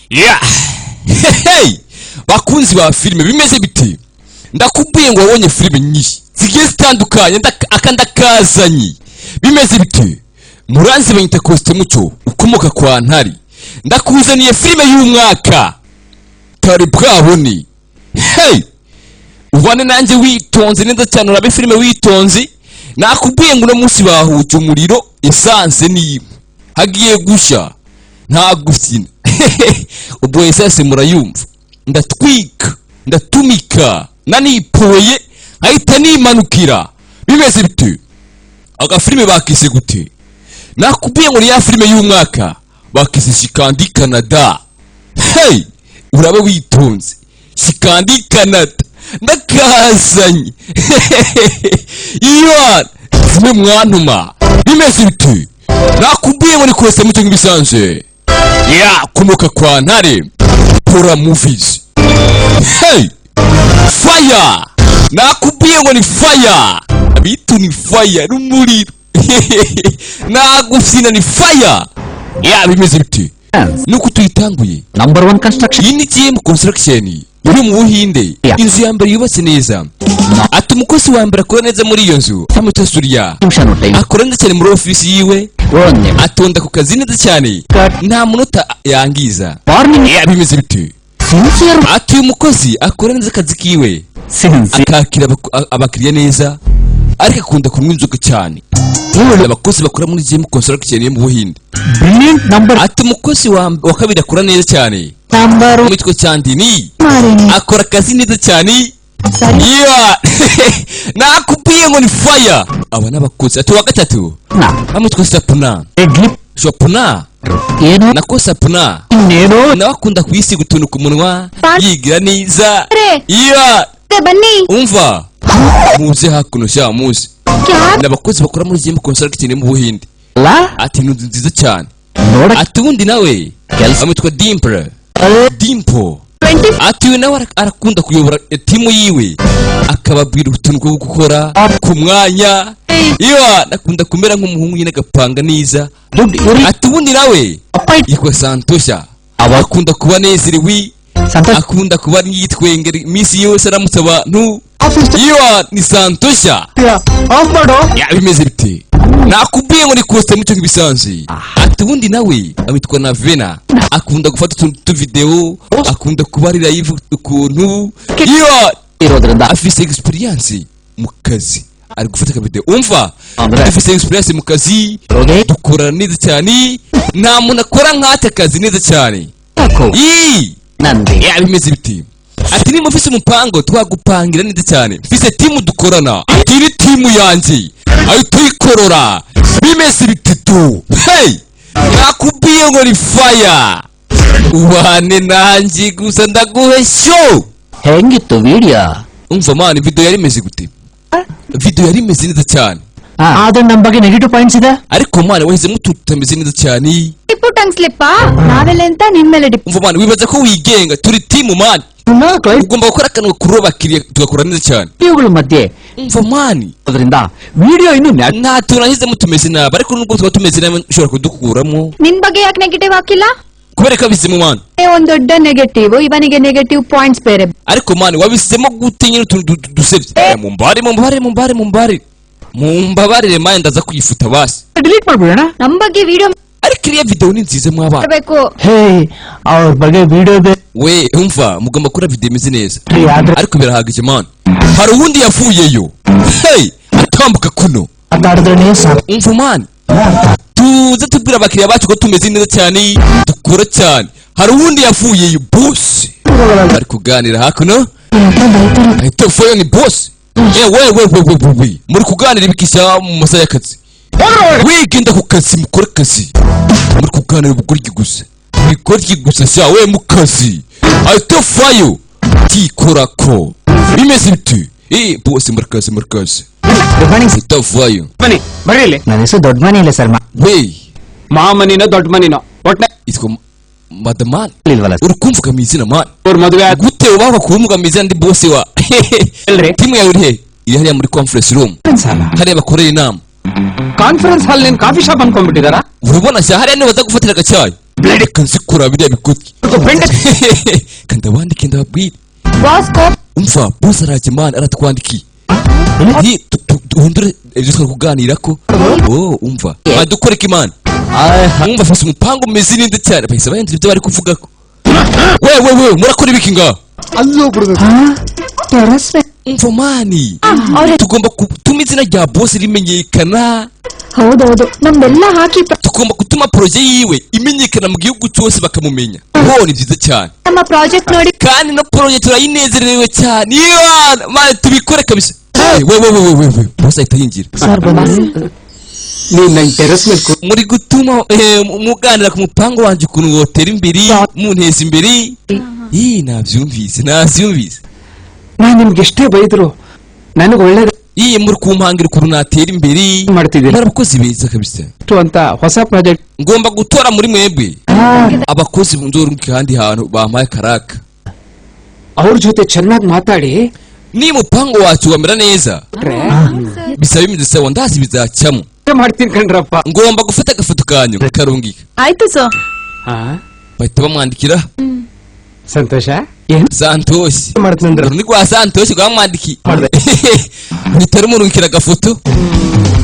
Yeah. Hey! Bakunzi ba filime, bimeze bite? Ndakubwiye ngo wabonye filime nyinshi zigiye zitandukanye, aka ndakazanye. Bimeze bite? Muranzi banyita Coste Muco, ukomoka kwa Ntari. Ndakuzaniye filime y'umwaka tari bwabone. Hey! Ubane nanjye witonze neza cyane, urabe filime witonze. Nakubwiye ngo uno munsi bahuje umuriro, essence ni hagiye gushya, nta gusina. Ubwo essence murayumva. Ndatwika, ndatumika, nanipoye, nkahita nimanukira. Bimeze bite? Agafilime bakise gute? Nakubwiye ngo ni ya filime y'umwaka bakise Shikandi Canada. Hey! Urabe witonze. Shikandi Canada ndakazanye. Iwan zimwe mwantuma. Bimeze bite? Nakubwiye ngo ni Coste Muco nk'ibisanzwe. Yeah, komoka kwa Ntare Pora Movies. Hey! Fire! Nakubwiye ngo ni fire. Abitu ni fire n'umuriro. Nagusina ni fire. Yeah, bimeze bite? Nuko tuyitanguye. Number 1 construction. Iyi ni GM Construction iri mu Buhinde. Yeah. Inzu ya mbere yubatse neza. Ati umukozi wa mbere akora neza muri iyo nzu amwita Surya. ನಿಮಿಷ time. Akora neza cyane muri ofisi yiwe, ಒಂದ್ ನಿಮಿಷ. atonda ku kazi neza cyane, nta munota yangiza. Morning. Yeah, bimeze bite? Sincere. Ati uyu mukozi akora neza akazi kiwe, Sincere. akakira abakiriya neza, ariko akunda kunywa inzoga cyane. Abakozi bakora muri GM Construction yo mu Buhinde. Brilliant number. Ati umukozi wa kabiri akora neza cyane Number witwa Chandini, Marini. akora akazi neza cyane. Sari. Yeah. Nakubwiye ngo ni fire. Aba n'abakozi. Ati wa gatatu amwitwa Sapuna. Grip. Sapuna ಏನು nako Sapuna ಇನ್ನೇನು nawe akunda kwisiga utuntu ku munwa, yigira neza. Re. Yeah. ಬನ್ನಿ. Umva, muze hakuno sha, muze. ಕ್ಯಾ? Ni abakozi bakora muri GM Construction yo mu Buhinde. ಅಲ್ಲ Ati ni inzu nziza cyane. ನೋಡ Ati ubundi nawe Kelsa. amwitwa Dimple Dimpo. 20. Ati uyu nawe arakunda kuyobora timu yiwe, akababwira utuntu two gukora ku mwanya. Iwa nakunda kumera nk'umuhungu nyine, agapanga neza. ದುಡ್ಡು ಇವ್ರಿ Ati ubundi nawe ಅಪ್ಪ yitwa Santosha, Aba- akunda kuba nezerewe, Santosh. akunda kuba yitwengera iminsi yose aramutse abantu. Office. Iwa ni Santosha. Of ಮಾಡು. Ya, bimeze bite? Nakubwiye ngo ni Coste Muco nk'ibisanzwe. Ati ubundi nawe amitwa na Vena, akunda gufata utuntu tuvideo, akunda kuba ari live ukuntu. Iwa ಇರೋದ್ರಿಂದ afise experience mu kazi, ari gufata akavideo. Umva, Andre. afise experience mu kazi, ರೋಗಿ dukorana neza cyane, nta muntu akora nk'aka kazi neza cyane. ಯಾಕೋ Ii! Nandi Ya, bimeze bite? Ati niba mfise umupango twagupangira neza cyane, mfise timu dukorana. Ati ni timu yanjye ahita uyikorora. Bimeze bite tu? Hey! Nakubwiye ngo ni fire. Ubane nanjye gusa ndaguhe show. ಹೆಂಗಿತ್ತು video? Umva man, video yari imeze gute? Video yari imeze neza cyane, ಆದ್ರೆ ನಮ್ ಬಗ್ಗೆ negative points ಇದೆ. Ariko man wahisemo utuntu tutameze neza cyane. Tippu tongue slip ನಾವೆಲ್ಲ ಅಂತ ನಿನ್ ಮೇಲೆ drip. Umva man, wibaza ko wigenga, turi timu man. Ugomba gukora akantu gakurura abakiriya, tugakora neza cyane. ಇವುಗಳ ಮಧ್ಯೆ Umva man, ಅದರಿಂದ ವಿಡಿಯೋ ಇನ್ನು nta tuntu nahisemo tumeze nabi, ariko nubwo tuba tumeze nabi ushobora kudukuramo. ನಿನ್ ಬಗ್ಗೆ ಯಾಕೆ ನೆಗೆಟಿವ್ ಹಾಕಿಲ್ಲ? Kubera ko abisemo man. ಒಂದ್ ದೊಡ್ಡ ನೆಗೆಟಿವ್, ಇವನಿಗೆ ನೆಗೆಟಿವ್ ಪಾಯಿಂಟ್ಸ್ ಬೇರೆ. Ariko man, wabisemo gute nyine utuntu dusebye? Mumbare, mumbare, mumbare, mumbare, mumbabarire man, ndaza kuyifuta basi. Delete ಮಾಡ್ಬಿಡೋಣ. ನಮ್ ಬಗ್ಗೆ video Ariko iriya video ni nziza mwabana. ಮಾಡಬೇಕು. ಹೇ ಅವ್ರ ಬಗ್ಗೆ video We umva, mugomba gukora video imeze neza, ಆದ್ರೆ ariko birahagije man. Hari uwundi yavuyeyo, hey, atambuka kuno. ಮಾತಾಡಿದ್ರೆ ಸಾಕು. Umva man, tuze tubwira abakiriya bacu ko tumeze neza cyane, dukora cyane. Hari uwundi yavuyeyo, boss ari kuganira hakuno, ahita avayo, ni boss. Eh, we we we we we we, muri kuganira ibikisha mu masaha y'akazi? Wigenda ku kazi, mukore akazi. Muri kuganira ubugoryi gusa, ubugoryi gusa sha we mu kazi. Ahita avayo tikorako. Bimeze bite? Eh, boss, muri kazi, muri kazi. Good morning. Ahita avayo. ಬನ್ನಿ, ಬರ್ರಿ ಇಲ್ಲಿ. ನನ್ನ ಹೆಸರು ದೊಡ್ಡ ಮನೆ ಇಲ್ಲ sir. We ಮಾಮನಿನೋ ದೊಡ್ಡ ಮನಿನೋ ಒಟ್ನ yitwa Madamani. ಇಲ್ವಲ್ಲ. Uri kumvuga mu izina man. ಅವ್ರ ಮದುವೆ ಆದ Gute ubaba kumvuga mu izina ndi boss wa ಇಲ್ರಿ. Timu yawe iri he? Iri hariya muri conference room, hariya bakorera inama. Conference hall ನೇನ್ coffee shop ಅನ್ಕೊಂಡ್ಬಿಟ್ಟಿದಾರಾ? Urabona sha, hariya niho baza gufatira agacyayi. Reka nzikura biriya bigoryi. Kandi abandike ndababwire. Boss ಕೋಪ್ Umva, boss araje man, aratwandikiye. Ni duhindure ibyo twari kuganirako. Oh, umva, badukoreka imana. Umva, afise umupango umeze neza cyane. Bahise bahindura ibyo bari kuvugako. We we we, murakora ibiki ngaho? Terrace. Umva man, tugomba gutuma izina rya boss rimenyekana. ಹೌದೌದು, ನಮ್ದೆಲ್ಲ ಹಾಕಿ Tugomba gutuma projet yiwe imenyekana mu gihugu cyose, bakamumenya. Oh, ni byiza cyane. ನಮ್ಮ ಪ್ರಾಜೆಕ್ಟ್ ನೋಡಿ. Kandi no projet turayinezerewe cyane. Iwana man, tubikore kabisa. Hey, we we we we we, boss ahita yinjira. Sir ಬಂದ್ರಿ. ನೀನ್ ನನ್ ಟೆರೆಸ್ ಮೇಲೆ Muri gutuma muganira ku mupango wanjye ukuntu wotera imbere, munteza imbere. Ih, nabyumvise, nabyumvise. ನಾನ್ ನಿಮ್ಗೆ ಎಷ್ಟೇ ಬೈದ್ರು ನನಗೆ ಒಳ್ಳೇದು Iyi muri kumpangira ukuntu natera imbere. ಮಾಡ್ತಿದ್ದೀರಾ. Muri abakozi beza kabisa. ಅಂತ ಹೊಸ project. Ngomba gutora muri mwebwe abakozi nzorungika ahandi hantu bampaye karaka. ಅವ್ರ ಜೊತೆ ಚೆನ್ನಾಗಿ ಮಾತಾಡಿ. Ni mupango wacu wamera neza, bisaba bimeze sawa, ndazi bizacamo. ಮಾಡ್ತೀನಿ ಕಣ್ರಪ್ಪ. Ngomba gufata agafoto kanyu karungika. ಆಯ್ತು sir. Bahita bamwandikira. ಸಂತೋಷ ಏನ್ Santoshi. ಮಾಡ್ತೀನಂದ್ರ. Uru ni rwa Santoshi rwamwandikiye, mpita rumurungikira agafoto.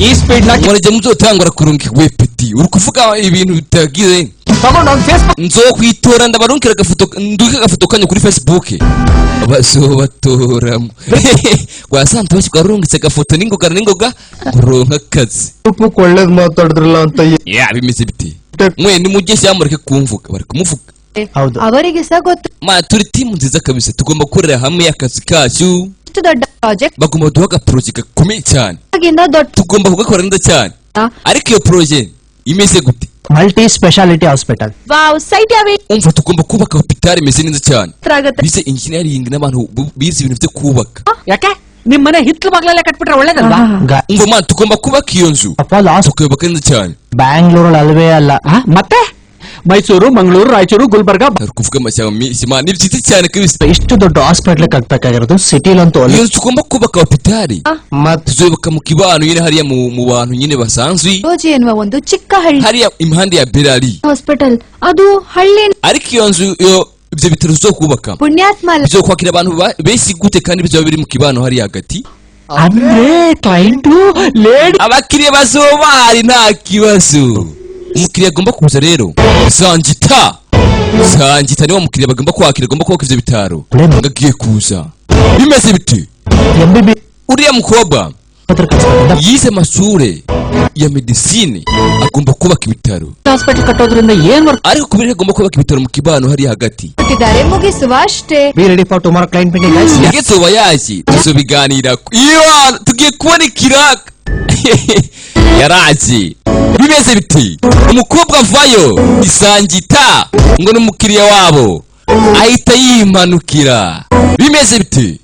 ಈ ಸ್ಪೀಡ್ ನಾಗ Murajya muzotangura kurungika. We petit, uri kuvuga ibintu bitagize. ತಗೊಂಡು ಹೋಗಿ Facebook. Nzokwitora, ndabarungikira agafoto, nduke agafoto kanyu kuri Facebook, bazobatoramo. Rwa Santoshi rwarungitse agafoto n'ingoga n'ingoga nguronka akazi. ರೂಪಕ್ಕೆ ಒಳ್ಳೇದ್ ಮಾತಾಡಿದ್ರಲ್ಲ ಅಂತ. Ya, bimeze bite mwe? Nimujye mureke kumvuga, bari kumuvuga. ಹೌದು. ಅವರಿಗೆ ಸಹ ಗೊತ್ತು. Ma, turi timu nziza kabisa, tugomba gukorera hamwe akazi kacu. ಇಷ್ಟು ದೊಡ್ಡ project Bagomba duha agaprojet gakomeye cyane. ಗಿಂತ ದೊಡ್ಡ. Tugomba kugakora neza cyane. Ariko iyo projet imeze gute? Multi speciality hospital. Wow, site ಯಾವ Umva, tugomba kubaka hôpital imeze neza cyane. ಆಗುತ್ತೆ? Bize engineering n'abantu bize ibintu byo kubaka. ಯಾಕೆ ನಿಮ್ ಮನೆ ಹಿತ್ಲು ಬಾಗ್ಲೆಲ್ಲ ಕಟ್ಬಿಟ್ರೆ ಒಳ್ಳೇದಲ್ವಾ? Umva man, tugomba kubaka iyo nzu, ಅಪ್ಪ ಲಾಸ್ tukayubaka neza cyane. ಬ್ಯಾಂಗ್ಳೂರಲ್ಲಿ ಅಲ್ವೇ ಅಲ್ಲ. ಆ, ಮತ್ತೆ ಮೈಸೂರು, ಮಂಗಳೂರು, ರಾಯಚೂರು, Gulbarga. Ari kuvuga amashyamba menshi man, ni byiza cyane kabisa. ಇಷ್ಟು ದೊಡ್ಡ ಹಾಸ್ಪಿಟಲ್ ಕಟ್ಬೇಕಾಗಿರೋದು ಸಿಟಿಲಂತೂ ಅಲ್ಲ. Iyo nzu tugomba kubaka hôpital, ಮತ್ tuzubaka mu kibano nyine, hariya mu bantu nyine basanzwe. Roji ಎನ್ನುವ ಒಂದು ಚಿಕ್ಕ ಹಳ್ಳಿ. Hariya impande ya Berari. Hospital ಅದು ಹಳ್ಳಿ. Ariko iyo nzu, iyo ibyo bitaro tuzokubaka ಪುಣ್ಯಾತ್ಮ ಅಲ್ಲ. bizokwakira abantu benshi gute kandi bizoba biri mu kibano hariya hagati? ಅಂದ್ರೆ client lady. Abakiriya bazoba bahari, nta kibazo. Umukiriya agomba kuza rero, Sangita. Sangita niwe mukiriya bagomba kwakira, agomba kubaka ivyo bitaro ngo agiye kuza. Bimeze bite? M B B Uriya mukobwa ಹತ್ರ ಕಳ್ಸ್ಬೇಕಂತ. Yize amashure ya medicine, agomba kubaka ibitaro. Hospital ಕಟ್ಟೋದ್ರಿಂದ ಏನ್ work? Ariko kubera ko agomba kubaka ibitaro mu kibano hariya hagati. ಕೊಟ್ಟಿದ್ದಾರೆ, ಮುಗಿಸುವ ಅಷ್ಟೇ. Be ready for tomorrow client meeting, guys. Ngezoba yaje, tuzobiganirako. Iyo tugiye kubona ikiraka yaraje. Bimeze biti? Umukobwa avayo, Isangita, ngo ni umukiriya wabo, ahita yimanukira. Bimeze biti?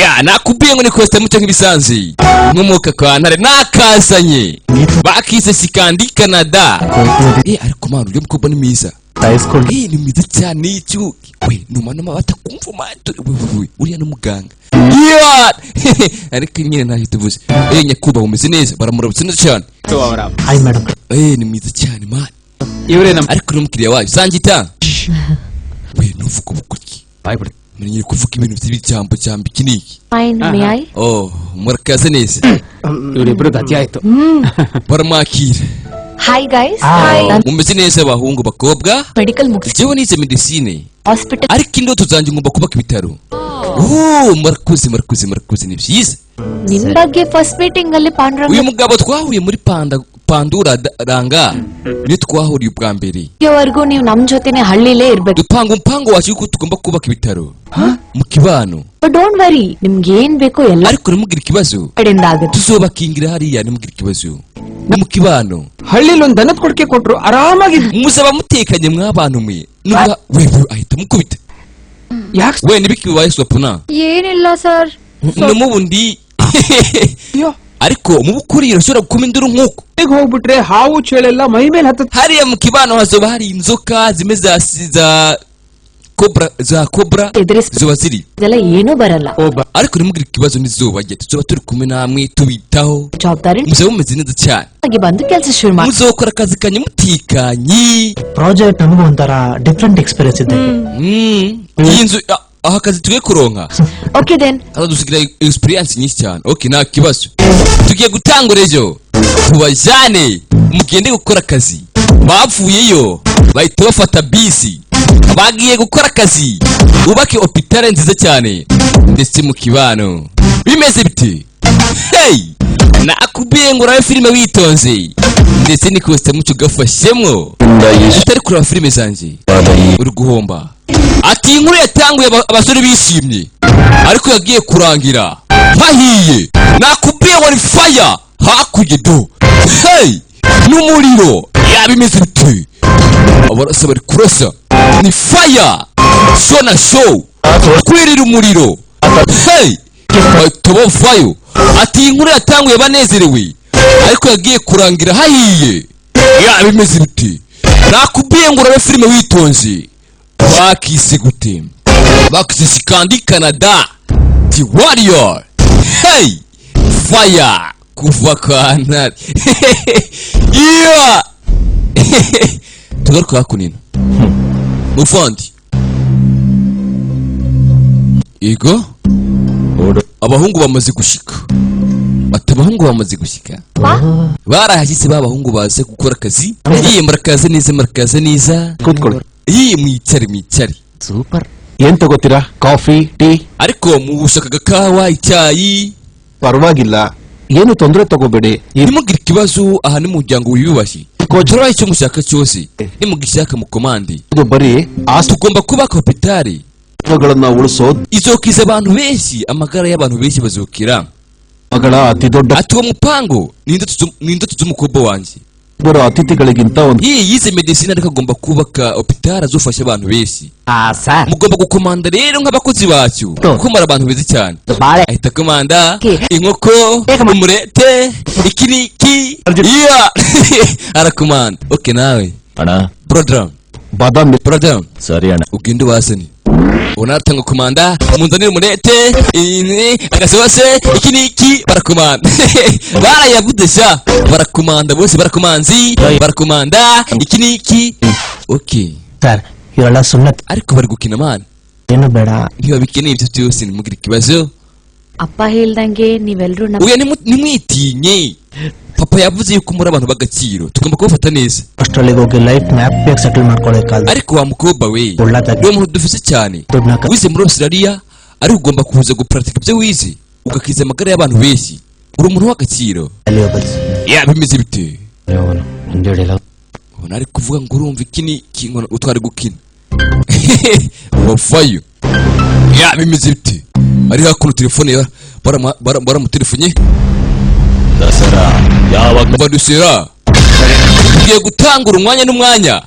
Ya, nakubwiye ngo ni Costa Mucyo nk'ibisanzwe, nkomoka kwa Ntare, nakazanye bakise Sikandi Canada. Ariko man, uriya mukobwa ni mwiza. High school. Ni mwiza cyane icyuki we numa numa batakumva mato. We we we, uriya ni umuganga. Yeah, ariko nyine ntacyo tuvuze. Nyakubahwa, umeze neza? Baramurabutse neza cyane. Hi madam. Ni mwiza cyane man. ಇವರೇ ನಮ್ಮ Ariko n'umukiriya wayo Sangita we, nuvuga ubukuryi menyere kuvuga ibintu by'ibijambo cyamba iki n'iki. Fine, may I? Oh, murakaze neza. ಇವರಿಬ್ರು ಅತಿ ಆಯ್ತು. Baramwakira. Hi guys. Hi. Mumeze neza abahungu, bakobwa? Medical ಮುಗಿಸಿ Jewe nize medicine, hospital. Ariko indoto zanjye ngomba kubaka ibitaro. Oh, murakoze, murakoze, murakoze, ni byiza. ನಿಮ್ ಬಗ್ಗೆ first meeting ಅಲ್ಲಿ Panduranga Uyu mugabo twahuye muri panda Pandura Ranga, niyo twahuriye ubwa mbere. ವರ್ಗೂ ನೀವು ನಮ್ ಜೊತೆನೆ ಹಳ್ಳಿಲೇ ಇರ್ಬೇಕು. Dupanga umupango wacu yuko tugomba kubaka ibitaro mu kibano. Don't worry, ನಿಮ್ಗೆ ಏನ್ ಬೇಕೋ ಎಲ್ಲ Ariko ntimugire ikibazo, ಕಡೆಯಿಂದ ಆಗುತ್ತೆ. tuzobakingira hariya, ntimugire ikibazo, ni mu kibano. ಹಳ್ಳಿಲಿ ಒಂದ್ ದನದ ಕೊಡ್ಕೆ ಕೊಟ್ರು ಆರಾಮಾಗಿದ್. Muzaba mutekanye mw'abantu mwe. Nuba wewe ahita mukubita. ಯಾಕೆ? We, nibiki bibaye, Swapna? ಏನಿಲ್ಲ sir. N'umubundi ಅಯ್ಯೋ. Ariko mu bukuri urashobora gukoma induru nk'uko. ಈಗ ಹೋಗ್ಬಿಟ್ರೆ ಹಾವು ಚೇಳೆಲ್ಲ ಮೈ ಮೇಲೆ ಹತ್ತ. Hariya mu kibano hazoba hari inzoka zimwe za cobra, za cobra ಎದುರಿಸ್ ziba ziri. ಇದೆಲ್ಲ ಏನೂ ಬರಲ್ಲ. Ariko ntimugire ikibazo n'izuba rye, tuzoba turi kumwe namwe tubitaho. ಜವಾಬ್ದಾರಿ Muzaba mumeze neza cyane. ಆಗಿ ಬಂದು ಕೆಲಸ ಶುರು ಮಾಡಿ. Muzokora akazi kanyu mutikanye. Project ನಮಗೂ ಒಂಥರ ಡಿಫ್ರೆಂಟ್ ಎಕ್ಸ್ಪೀರಿಯನ್ಸ್ ಇದೆ. Iyi nzu aha akazi tugiye kuronka okay then. kazadusigira experience nyinshi cyane. Okay, nta kibazo, tugiye gutangura ejo, tubajyane mugende gukora akazi. Bavuyeyo bahita bafata bisi, bagiye gukora akazi, bubake hopitale nziza cyane ndetse mu kibano. Bimeze bite? Hey, nakubwiye ngo urabe filime witonze, ndetse n'ikositimu tugafashemwo. Utari kureba filime zanjye uri guhomba. Ati inkuru yatanguye abasore bishimye, ariko yagiye kurangira hahiye. Nakubwiye ngo ni fire hakurya do. Hey, n'umuriro yabimeze bite? Abarasa bari kurasa, ni fire show na show kwirira umuriro. Hey, bahita bavayo. Ati iyi nkuru yatanguye banezerewe, ariko yagiye kurangira hahiye. Yabimeze bite? Nakubwiye ngo urabe filime witonze. Bakise gute? Bakise Shikandi Canada The Warrior. Hey, fire kuva kwa ntare. Yeah, tugaruka hakunino mufandi. Yego, abahungu bamaze gushika. Ati abahungu bamaze gushika, barahashyitse ba bahungu baze gukora akazi. Yiye, murakaza neza, murakaza neza. ಕೂತ್ಕೊಳ್ಳಿ. Yiye, mwicare, mwicare. Super. ಏನ್ ತಗೋತೀರಾ? Coffee, tea? Ariko mushaka agakawa, icyayi? ಪರವಾಗಿಲ್ಲ, ಏನು ತೊಂದರೆ ತಗೋಬೇಡಿ ಈ Ntimugire ikibazo, aha ni umuryango wiyubashye, turabaha icyo mushaka cyose, nimugishaka mukomande. ಇದು ಬರೀ Tugomba kubaka hopitali ಆಸ್ತಿಗಳನ್ನ ಉಳಿಸೋ izokiza abantu benshi, amagara y'abantu benshi bazokira. ಮಗಳ ಅತಿ ದೊಡ್ಡ Ati uwo mupango ni indoto z'umukobwa wanjye. ಇಬ್ಬರು ಅತಿಥಿಗಳಿಗಿಂತ ಒಂದು Iyi yize medicine, ariko agomba kubaka hopitali azofasha abantu benshi. Sir. Mugomba gukomanda rero nk'abakozi bacyo, kuko muri abantu beza cyane. ಬಾಳೆ Ahita komanda Okay. inkoko, umurete, iki n'iki. Iya, arakomanda. Okay, nawe ಅಣ್ಣ. Brother. ಬಾದಾಮಿ. Brother. ಸರಿ ಅಣ್ಣ. Ugende ubazane. Ubona aratanga komanda, munzanire umurete, ini agasose, iki n'iki. Barakomanda, barayavuze sha, barakomanda bose, barakomanzi, barakomanda iki n'iki. Okay. Sir, ಇವರೆಲ್ಲ ಸುಮ್ಮನೆ Ariko bari gukina man. ಏನು ಬೇಡ. Ntibabikeneye ibyo byose, ntimugire ikibazo. ಅಪ್ಪ ಹೇಳ್ದಂಗೆ ನೀವೆಲ್ರೂ ನಮ್ಮ Oya, ntimwitinye, papa yavuze yuko muri abantu b'agaciro, tugomba kubafata neza. ಆಸ್ಟ್ರೇಲಿಯಾಗೆ ಹೋಗಿ ಲೈಫ್ ಹ್ಯಾಪಿಯಾಗಿ ಸೆಟಲ್ ಮಾಡ್ಕೊಳ್ಳೋಕ್ಕಾಗಲ್ಲ. Ariko wa mukobwa we, ಒಳ್ಳೇದಾಗ್ಲಿ. niwo muntu dufise cyane. ದುಡ್ಡನ್ನ Wize muri Australia, ariko ugomba kuza guparatika ibyo wize, ugakiza amagara y'abantu benshi. Uri umuntu w'agaciro. Valuables. Ya, bimeze bite? ಒಂದೇಳಿಲ್ಲ. Ubona ari kuvuga ngo urumva iki ni iki, ngo utwari gukina wavayo. Ya, bimeze bite? Ari hakuno telefone baramutelefone. Dasara ಯಾವಾಗ? Badusera, tugiye gutangura umwanya n'umwanya,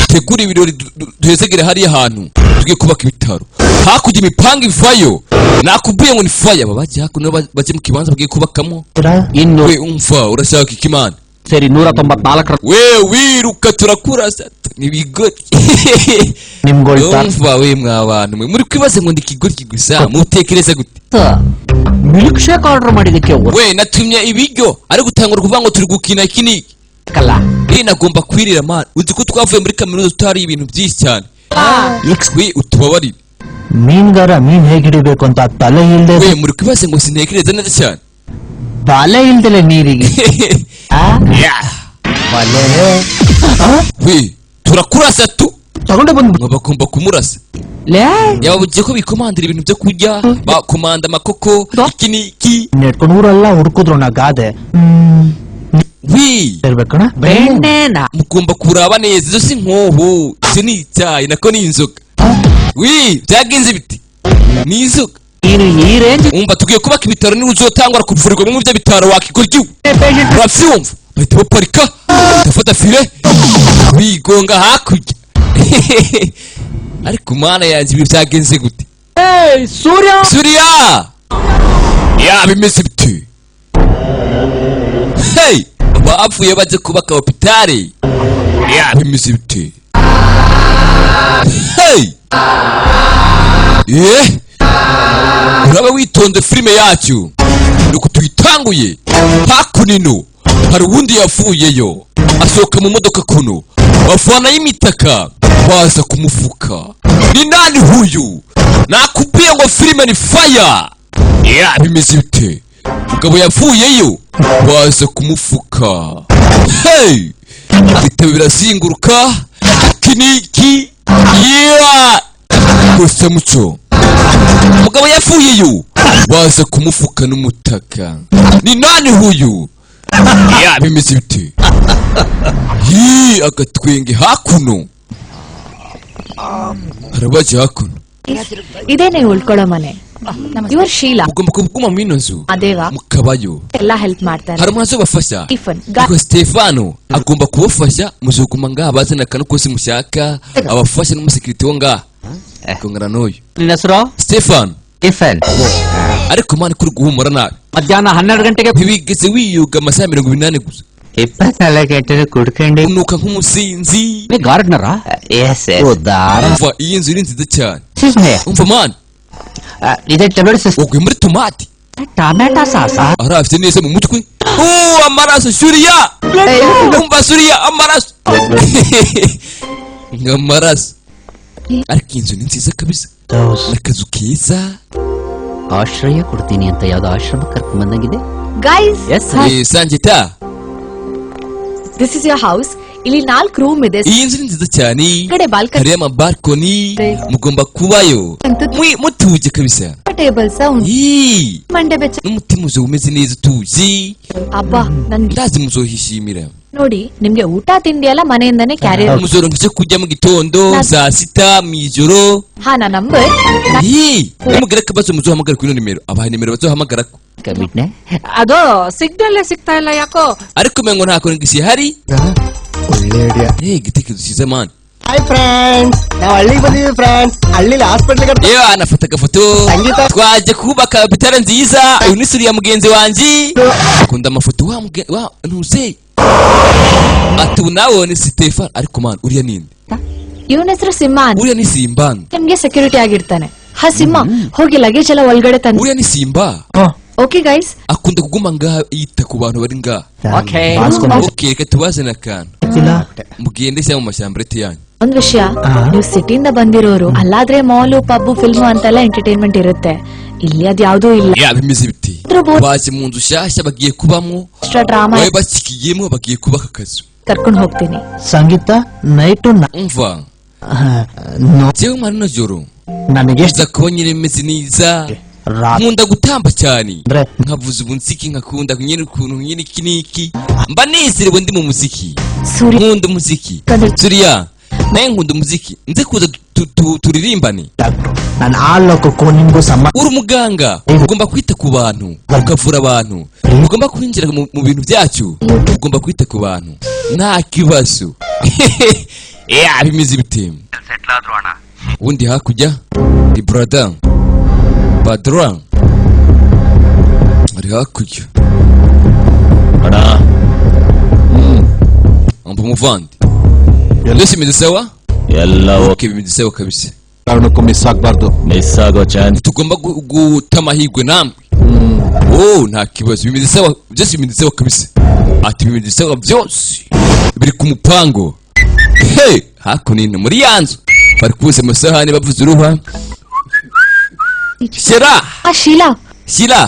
tegura ibirori duhezegere hariya hantu tugiye kubaka ibitaro. Hakurya imipanga ivayo, nakubwiye ngo ni fire. Aba bagiye hakuno, bajye mu kibanza bagiye kubakamo. ಇನ್ನು We, umva, urashaka iki man? ಸರಿ ನೂರ ತೊಂಬತ್ನಾಲ್ಕರ We wiruka, turakurasa ni ibigoryi. ನಿಮ್ಗೊಳ್ತಾ Umva we, mwa bantu mwe muri kwibaza ngo ndi ikigoryi gusa, mutekereza gute? Milk shake order ಮಾಡಿದಕ್ಕೆ We, natumye ibiryo ariko utangura kuvuga ngo turi gukina iki n'iki. ಅಲ್ಲ. Eh, nagomba kwirira man, uzi ko twavuye muri kaminuza tutari ibintu byinshi cyane. We, utubabarire. ಮೀನ್ಗಾರ ಮೀನ್ ಹೇಗ್ ಹಿಡಿಬೇಕು ಅಂತ ತಲೆ ಇಲ್ದೆ We, muri kwibaza ngo sintekereza neza cyane. ಬಲೆ ಇಲ್ದಲೆ ನೀರಿಗೆ Yeah. ಬಲೆ. We, turakurasa tu. ತಗೊಂಡೆ ಬಂದ್ಬಿಟ್ಟು Ngo bagomba kumurasa. Yababugiye ko bikomandira ibintu byo kurya, bakomanda amakoko, iki n'iki. ನೆಟ್ಕೊಂಡು ಊರೆಲ್ಲ ಹುಡುಕಿದ್ರು ನಾ ಗಾದೆ We, ಇರ್ಬೇಕಣ. Mugomba kuraba neza, izo si nkoho, icyo ni icyayi, nako ni inzoga. We, byagenze biti? Ni inzoga. ನೀನು ಈ range Umva, tugiye kubaka ibitaro, niba uzotangwa kuvurirwa muri ibyo bitaro wakigoryi, urabyumva? Bahita baparika, ndafata file bigonga hakurya. Ariko mana yanjye, ibi byagenze gute? ಸೂರ್ಯ. Suriya, ya, bimeze bite? Hey, bapfuye bajya kubaka hopitali. Ya, bimeze bite? Hey. Ye uraba witonze filime yacu nuko tuyitanguye. Hakunino hari uwundi yavuyeyo asohoka mu modoka kuno bavanayo imitaka baza kumufuka. Ni nani huyu? Nakubwiye ngo filime ni fire. Ya bimeze bite? Mugabo yavuyeyo baza kumufuka. Hey! Ibitabo birazinguruka kiniki yeah! Gusa muco mugabo yavuyeyo baza kumufuka n'umutaka. Ni nani huyu? Ya bimeze bite? Yi agatwenge hakuno harabaje hakuno. ಇದೇನೆ ಉಳ್ಕೊಳ್ಳೋ ಮನೆ. ಇವರು Sheila. Mugomba kuguma muri ino nzu ಅದೇವಾ mukabayo. ಎಲ್ಲ help ಮಾಡ್ತಾರೆ. Hari umuntu azobafasha. Stephen Ariko Stefano agomba kubafasha, muzoguma ngaha bazana akantu kose mushaka abafasha n'umusekirite wo ngaha kongana n'uyu ನಿನ್ನ ಹೆಸರು? Stefano. Stephen. Ariko mani kuri guhumura nabi. ಮಧ್ಯಾಹ್ನ 12 ಗಂಟೆಗೆ Ntibigeze wiyuga amasaha 80 gusa. 24 ಗಂಟೆ ಕುಡ್ಕೊಂಡು Unuka nk'umusinzi. ಗಾರ್ಡ್ನರಾ? S S. Umva iyi nzu ni nziza cyane. Umva mani ಇದೆ tomato sauce. Uguye muri tomati. Tomato sauce. Aravye neza mu mutwe. Oh, amaraso Suriya. Umva Suriya amaraso. Amaraso. Ariko iyi nzu ni nziza kabisa. N'akazu keza. ಆಶ್ರಯ ಕೊಡ್ತೀನಿ ಅಂತ ಯಾವ್ದೋ ಆಶ್ರಮ ಕರ್ಕೊಂಡ್ ಬಂದಂಗಿದೆ. Guys S. Sanjita. This is your house. ಇಲ್ಲಿ 4 ರೂಮ್ ಇದೆ. Iyi nzu ni nziza cyane. ಕಡೆ balcony. Hariyo amabalkoni. Mugomba kubayo mutuje kabisa. Table sound Ii, ಮಂಡೆ ಬೆಚ್ಚ n'umutima uzoba umeze neza utuje. ಅಬ್ಬಾ ನನ್ಗೆ Ndazi muzohishimira. ನೋಡಿ ನಿಮ್ಗೆ ಊಟ ತಿಂಡಿ ಎಲ್ಲ ಮನೆಯಿಂದಾನೇ carrier. Muzoronka icyo kurya mu gitondo, saa sita, mw'ijoro. ಹಾ ನಾ number. Ii, nimugire akabazo muzohamagara kuri ino nimero. Abaha nimero bazohamagarako. ಕಮಿಟ್ನೆ ಅದು ಸಿಗ್ನಲ್ ಸಿಗ್ತಾ ಇಲ್ಲ ಯಾಕೋ. Ariko umengo nta connection ihari. ಒಳ್ಳೆ idea. Igitekerezo cyiza mani. Hi friends, ನಾವು ಹಳ್ಳಿಗೆ ಬಂದಿದ್ದೀವಿ ಫ್ರೆಂಡ್ಸ್. ಹಳ್ಳಿಲಿ hospital Yewe anafata agafoto. Sangeeta. Twaje kubaka bitara nziza. Uyu ni Suriya mugenzi wanje. Akunda amafoto wa wa ntuze. Ati ubu nawe ni Stefan. Ariko man uriya ninde? ಇವನ ಹೆಸರು ಸಿಂಹ ಅಂತ. Uriya ni Simba. ನಿಮ್ಗೆ ಸೆಕ್ಯೂರಿಟಿ ಆಗಿರ್ತಾನೆ. ಹಾ ಸಿಂಹ ಹೋಗಿ ಲಗೇಜ್ ಎಲ್ಲ ಒಳಗಡೆ ತಂದು. Uriya ni Simba. Okay guys. Akunda kuguma ngaha yita ku bantu bari ngaha. Okay. Okay, reka tubazane akantu. Mugende cyangwa mu mashyambrete yanyu. ಒಂದ್ ವಿಷಯ, ನೀವು ಸಿಟಿಯಿಂದ ಬಂದಿರೋರು ಅಲ್ಲಾದ್ರೆ mall pub film ಅಂತೆಲ್ಲ ಎಂಟರ್ಟೈನ್ಮೆಂಟ್ ಇರುತ್ತೆ. ಇಲ್ಲಿ ಅದ್ ಯಾವ್ದೂ ಇಲ್ಲ. Ya bimeze bite? Baje mu nzu nshyashya bagiye kubamo. Extra drama. Babe bakikiyemo bagiye kubaka akazu. ಕರ್ಕೊಂಡು ಹೋಗ್ತೀನಿ. ಸಂಗೀತ night. Umva. No. Jewe mwana ino joro. ನನಗೆ Nza kuba nyine meze neza. Nkunda gutamba cyane. Nkavuza umuziki nkakunda nyine ukuntu nyine iki n'iki. Mba nezerewe ndi mu muziki. Nkunda umuziki. Suriya naye nkunda umuziki. Nze kuza turirimbane. ನಾನು ಆ ಲೋಕಕ್ಕೂ ನಿಮ್ಗೂ ಸಮ. Uri umuganga ugomba kwita ku bantu, ukavura abantu, ugomba kwinjira mu bintu byacu, ugomba kwita ku bantu nta kibazo. Ya bimeze bite? Ubundi hakurya ni brother Badra ari hakurya. ಅಣ್ಣ. Amba muvandi byose bimeze sawa? ಎಲ್ಲ Okay, bimeze sawa kabisa. ಕಾರಣಕ್ಕೂ ಮಿಸ್ ಆಗ್ಬಾರ್ದು. ಮಿಸ್ ಆಗೋ chance. Tugomba guta amahirwe namwe. Oh, nta kibazo bimeze sawa, byose bimeze sawa kabisa. Ati bimeze sawa byose biri ku mupango. Hey, hakuno muri ya nzu bari kubuza amasahani bavuza uruha. Shira. ಆ ಶೀಲಾ. Shira.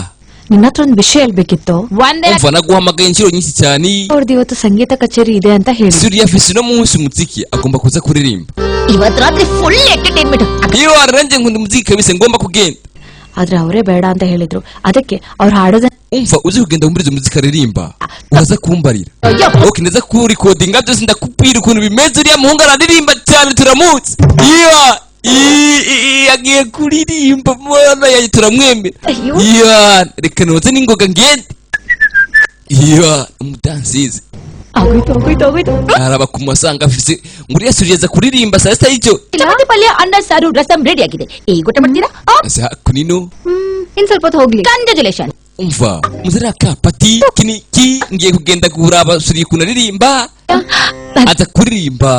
ನಿನ್ನ ಹತ್ರ ಒಂದ್ ವಿಷಯ ಹೇಳ್ಬೇಕಿತ್ತು. Umva naguhamagaye inshuro nyinshi cyane. ಅವ್ರದ್ದು ಇವತ್ತು ಸಂಗೀತ ಕಚೇರಿ ಇದೆ ಅಂತ ಹೇಳಿ. Suriya afise uno munsi umuziki agomba kuza kuririmba. ಇವತ್ತು ರಾತ್ರಿ full entertainment. Iyo nanjye nkunda umuziki kabisa ngomba kugenda. ಆದ್ರೆ ಅವರೇ ಬೇಡ ಅಂತ ಹೇಳಿದ್ರು. ಅದಕ್ಕೆ ಅವ್ರು ಹಾಡೋದ. Umva uzi kugenda wumviriza umuziki aririmba uraza kumbarira. Okay, ndaza kurikodinga byose ndakubwira ukuntu bimeze. Uriya muhungu araririmba cyane turamuzi. Iyo agiye kuririmba mwana yanjye turamwemera. Iyo reka noze n'ingoga ngende. Iyo umudansize ಆಗೋಯ್ತು ಆಗೋಯ್ತು ಆಗೋಯ್ತು. araba ku masanga afise nguriya Suriya aza kuririmba saa sita y'ijoro. Chapati ಪಲ್ಯ ಅನ್ನ ಸಾರು ರಸಂ ರೆಡಿ ಆಗಿದೆ. ಈಗ ಊಟ ಮಾಡ್ತೀರಾ? Aza hakuno. ಇನ್ ಸ್ವಲ್ಪ ಹೊತ್ತು ಹೋಗ್ಲಿ. Congratulation. Umva muzana kapati kiniki ngiye kugenda kuraba Suriya ukuntu aririmba. Aza kuririmba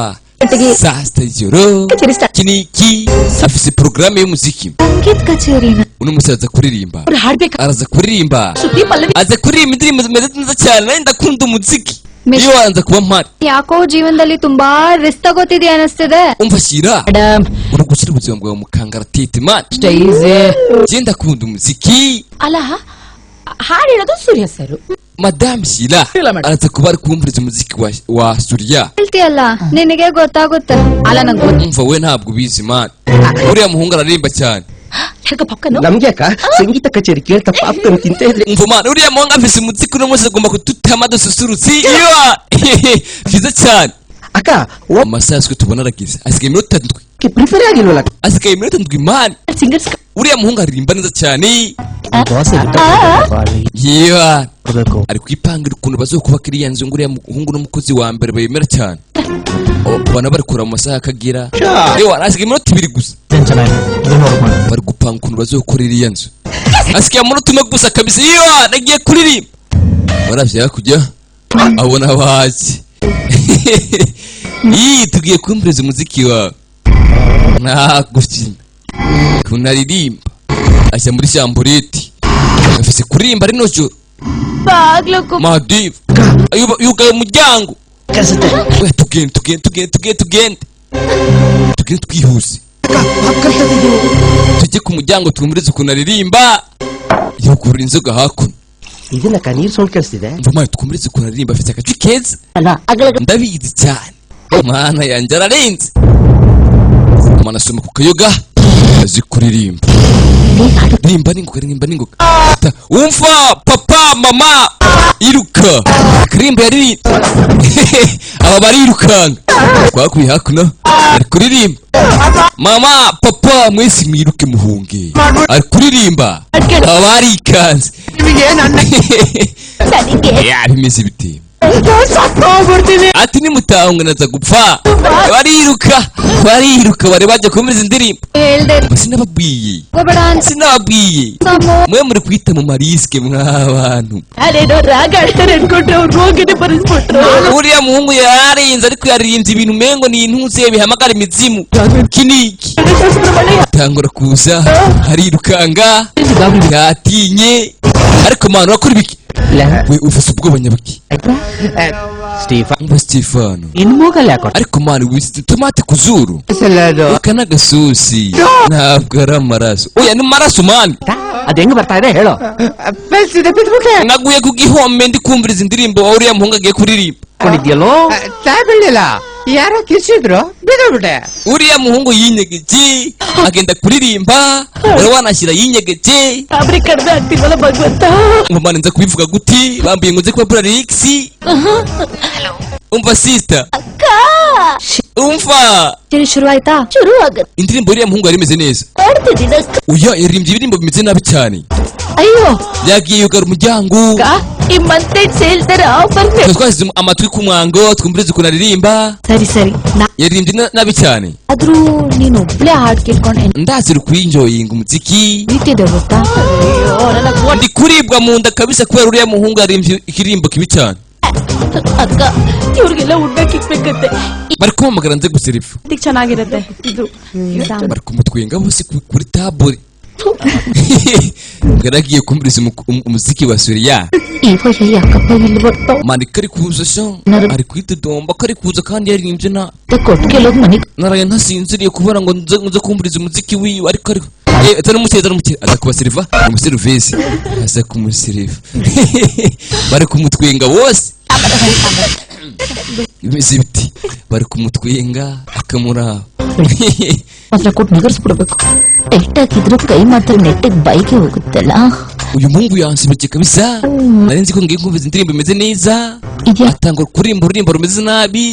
Saa sita y'ijoro. Kacheri start. Iki ni iki? Afise porogaramu y'umuziki. ಸಂಗೀತ ಕಚೇರಿನ Uno musi araza kuririmba. ಅವ್ರು ಹಾಡ್ಬೇಕು. Araza kuririmba. Shruti Pallavi. Aza kuririmba indirimbo zimeze neza cyane. Nanjye ndakunda umuziki. Miss- Iyo wanza kuba mpari. ಯಾಕೋ ಜೀವನದಲ್ಲಿ ತುಂಬಾ ರಿಸ್ಕ್ ತಗೋತಿದ್ಯಾ ಅನಿಸ್ತಿದೆ. Umva Shira, madam. Uri gushyira ubuzima bwawe mu kangaratete man. ಅಷ್ಟೇ easy. Njye ndakunda umuziki. ಅಲ್ಲ, ಹಾಡು ಹೇಳೋದು ಸೂರ್ಯ sir. Madame Shira ಇಲ್ಲ madam. araza kuba ari kumviriza umuziki wa Surya. ಹೇಳ್ತೀಯಲ್ಲ, ನಿನಗೆ ಗೊತ್ತಾಗುತ್ತೆ. ಅಲ್ಲ, ನಂಗೆ ಗೊತ್ತು. Umva, we ntabwo ubizi man, uriya muhungu araririmba cyane. ಯಾಕ ಪಕ್ಕನು? ನಮ್ಗೆ ಅಕ್ಕ ಸಂಗೀತ ಕಚೇರಿ ಕೇಳ್ತಾ ಪಾಪ್ಕಾರ್ನ್ ತಿಂತ ಇದ್ರೆ Umva man, uriya muhungu afise umuziki, uno munsi agomba kudutama dususurutse. Iyo byiza cyane. ಅಕ್ಕ Amasaha yaswe tubona aragize, asigaye iminota ndwi. Okay prefer ಆಗಿಲ್ವಲ್ಲ? Asigaye iminota 7 man. Singers. Uriya muhungu aririmba neza cyane. Dosa Yewe, ಕೊಡ್ಬೇಕು. Ari kwipangira ukuntu bazokubaka iriya nzu, ngo uriya muhungu n'umukozi wa mbere bayemera cyane. Abo bana bari kureba mu masaha y'akagera. Yewe, asigaye iminota 2 gusa. ಚೆನ್ನಾಗಿದೆ ಇದನ್ನ ವರ್ಕ್ ಮಾಡು. Bari gupanga ukuntu bazokora iriya nzu, asigaye umunota 1 gusa kabisa. Iyo nagiye kuririmba baravye hakurya abona baje. Ii, tugiye kumviriza umuziki wawe nta gukina kunaririmba. Ajya muri chambrette, afise kuririmba rino joro. ಬಾಗ್ಲು. Madiva yugaye umuryango. We, tugende, tugende, tugende, tugende, tugende, tugende twihuse, tujye ku muryango twumvirize ukuntu aririmba, yugurura inzoga hakuno. ಇದನ್ನಕ್ಕ ನೀರ್ ಸೌಂಡ್ ಕೇಳಿಸ್ತಿದೆ. Umva mwana, twumvirize ukuntu aririmba, afite akajwi keza. ಅಲ್ಲ, ಅಗಲ. Ndabizi cyane, mana yanjye, ararenze. Mwana asoma ku kayoga, azi kuririmba. Rimba n'ingoga, rimba n'ingoga. Umva, papa, mama, iruka karimba yaririmba. Aba barirukanga, twakuye hakuno ari kuririmba. Mama, papa, mwese mwiruke muhunge, ari kuririmba. Aba barikanze. Ya, bimeze bite? Ati nimutahunga naza gupfa. Bariruka, bariruka, bari bajya kumviriza indirimbo. ಹೇಳ್ದೆ. Umva, sinababwiye? ಹೋಗ್ಬೇಡ ಅಂತ. Sinababwiye? Mwe muri kwita mu marisike mw'abantu. ಅದೇನೋ ರಾಗ ಆಡ್ತಾರೆ ಅನ್ಕೊಂಡ್ರೆ ಅವ್ರು ರೋಗನೇ ಬರೆಸ್ಬಿಟ್ರು. Uriya muhungu yararenze, ariko yaririmbye ibintu umengo ni intuze bihamagara imizimu. Iki ni iki? Tangura kuza arirukanga, yatinye. Ariko mwana, urakora ibiki we? Ufise ubwoba nyabaki? Stephen. Umva Stefano. ಇನ್ ಮೂಗಲ್ಲಿ ಯಾಕೋ? Ariko mwana, wisize tomate ku zuru. Aka n'agasosi, ntabwo ari amaraso. Oya, ni maraso man. ಅದ್ ಹೆಂಗ್ ಬರ್ತಾ ಇದೆ ಹೇಳು. ಬಿದ್ಬಿಟ್ಟೆ. Naguye ku gihome ndi kumviriza indirimbo uriya muhungu agiye kuririmba. ಕೊಂಡಿದ್ಯಲ್ಲೋ. ಬೀಳಲಿಲ್ಲ, ಯಾರೋ ಕಿಸಿದ್ರು, ಬಿದ್ದೋಗ್ಬಿಟ್ಟೆ. Uriya muhungu yinyegeje agenda kuririmba, urawanashyira yinyegeje. ಅವ್ರಿಗೆ ಕಡಿಮೆ ಆಗ್ತಿಲ್ವಲ್ಲ ಭಗವಂತ. Umva mwana, nza kubivuga guti? Bambiye ngo nze kuba lyrics. Umva sister, umva. ಕಚೇರಿ ಶುರು ಆಯ್ತಾ? ಶುರು ಆಗತ್ತೆ. Indirimbo uriya muhungu yari imeze neza. ಆಡ್ತಿದ್ದೀನಿ. Oya, yaririmbye ibirimbo bimeze nabi cyane. ಅಯ್ಯೋ. Yagiye yugara umuryango. ಈ month end sale ತರ offer. Twe twashyize amatwi ku mwango twumvirize ukuntu aririmba. ಸರಿ ಸರಿ. Yaririmbye nabi cyane. ಆದ್ರೂ ನೀನ್ ಒಬ್ಳೆ ಹಾಡ್ ಕೇಳ್ಕೊಂಡು Ndazi uri kwinjoyinga umuziki. ನಿಂತಿದೆ ಗೊತ್ತಾ? Ndi kuribwa mu nda kabisa kubera uriya muhungu yaririmbye ikirimbo kibi cyane. ಅಕ್ಕ, ಇವ್ರಿಗೆಲ್ಲ ಉಣ್ಣಕ್ಕೆ ಇಕ್ಬೇಕಂತೆ. Bari kumpamagara nze guseriva. ಚೆನ್ನಾಗಿರುತ್ತೆ ಇದು. Bari kumutwenga bose kuri tabure. Yaragiye kumviriza umuziki wa Surya. ಇವಾಗ ಯಾಕಪ್ಪ ಇಲ್ಲಿ ಬರ್ತಾವ? Mani, kari kuza sha, ari kwitodomba kari kuza kandi yaririmbye na ಕೊಟ್ಟು ಮನೆಗೆ. Naraye ntasinziriye kubera ngo nze kumviriza umuziki wiwe, ariko atari umukire, atari umukire. Aza kubaseriva, umuserivisi aza kumuseriva, bari kumutwenga bose. Bimeze biti? Bari kumutwenga akamuraba. ಮಾತ್ರ ಕೊಟ್ಟು ನಗರ್ಸ್ಬಿಡ್ಬೇಕು. ಹಾಕಿದ್ರು ಕೈ ಮಾತ್ರ ನೆಟ್ಟಗ್ ಬೈಗೆ ಹೋಗುತ್ತಲ್ಲ. Uyu muhungu yansebeje kabisa. Nari nzi ko ngiye kumva indirimbo imeze neza, atanga kuririmba ururirimbo rumeze nabi.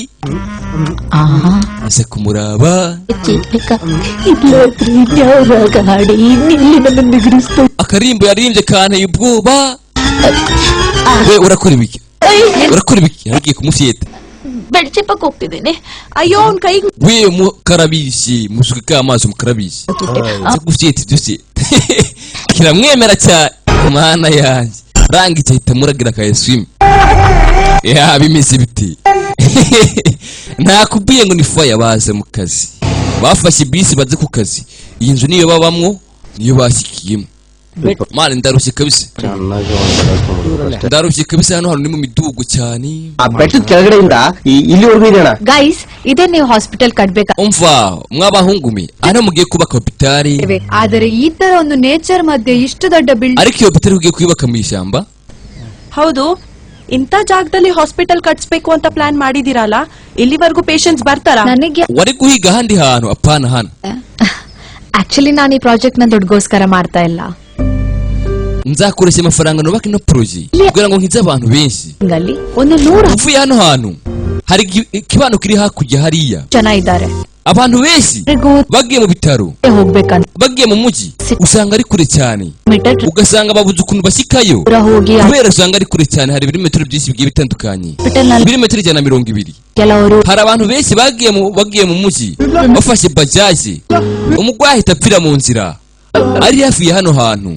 ಆಹಾ. Aza kumuraba. ಚಿಕ್ಕ ಇಲ್ಲಾದ್ರೆ ಇನ್ಯಾವ ರಾಗ ಹಾಡಿ ಇನ್ನೆಲ್ಲಿ ನನ್ನ ನಿಗರಿಸ್ತು. Akarimbo yaririmbye kanteye ubwoba. We, urakora ibiki? Urakora ibiki? Yaragiye kumufyeta. Bed ಚಿಪ್ಪಕ್ ಹೋಗ್ತಿದ್ದೀನಿ. ಅಯ್ಯೋ, ಅವ್ನ ಕೈಗೆ We, mukarabishe, musuke amazi, mukarabishe. Aza gufyeta ibyo se kiramwemera cyane. Mana yanjye, rangije ahita amuragira akayaswime. Ya bimeze biti nakubwiye ngo ni faya baze mu kazi bafashe bisi baze ku kazi iyi nzu niyo babamwo niyo bashyikiyemo mani ndarushye kabisa ndarushye kabisa hano hantu ni mu midugudu cyane ಆ ಬೆಟ್ಟದ ಕೆಳಗಡೆಯಿಂದ ಇಲ್ಲಿವರೆಗೂ ಇದೆ ಅಣ್ಣ guys ಇದೇ ನೀವು ಹಾಸ್ಪಿಟಲ್ ಕಟ್ಬೇಕಾ Umva mw'abahungu mwe hano mugiye kubaka hopitali ಆದರೆ ಈ ತರ ಒಂದು ನೇಚರ್ ಮಧ್ಯೆ ಇಷ್ಟು ದೊಡ್ಡ building ariko iyo hopitali ugiye kuyubaka mu ishyamba. ಹೌದು ಇಂಥ ಜಾಗದಲ್ಲಿ ಹಾಸ್ಪಿಟಲ್ ಕಟ್ಸ್ಬೇಕು ಅಂತ ಪ್ಲಾನ್ ಮಾಡಿದಿರಲ್ಲ ಇಲ್ಲಿವರೆಗೂ ಪೇಷಂಟ್ಸ್ ಬರ್ತಾರಾ ನನಗೆ Wari guhiga ahandi hantu apana hano. Actually ನಾನು ಈ ಪ್ರಾಜೆಕ್ಟ್ ನ ದುಡ್ಗೋಸ್ಕರ ಮಾಡ್ತಾ ಇಲ್ಲ. Nzakoresha amafaranga nubaka ino projet kugira ngo nkize abantu benshi. ಅಲ್ಲಿ ಒಂದು 100 Uvuye hano hantu hari ikibano kiri hakurya hariya ಜನ ಇದ್ದಾರೆ. Abantu benshi ಎಲ್ರಿಗೂ bagiye mu bitaro ಹೋಗ್ಬೇಕಂತ bagiye mu mujyi usanga ari kure cyane metre ugasanga babuze ukuntu bashyikayo ದೂರ ಹೋಗಿ kubera usanga ari kure cyane hari ibirometero byinshi bigiye bitandukanye hospital ನಲ್ಲಿ ibirometero 120. ಕೆಲವರು Hari abantu benshi bagiye mu mujyi bafashe bajaje umurwayi ahita apfira mu nzira ari hafi ya hano hantu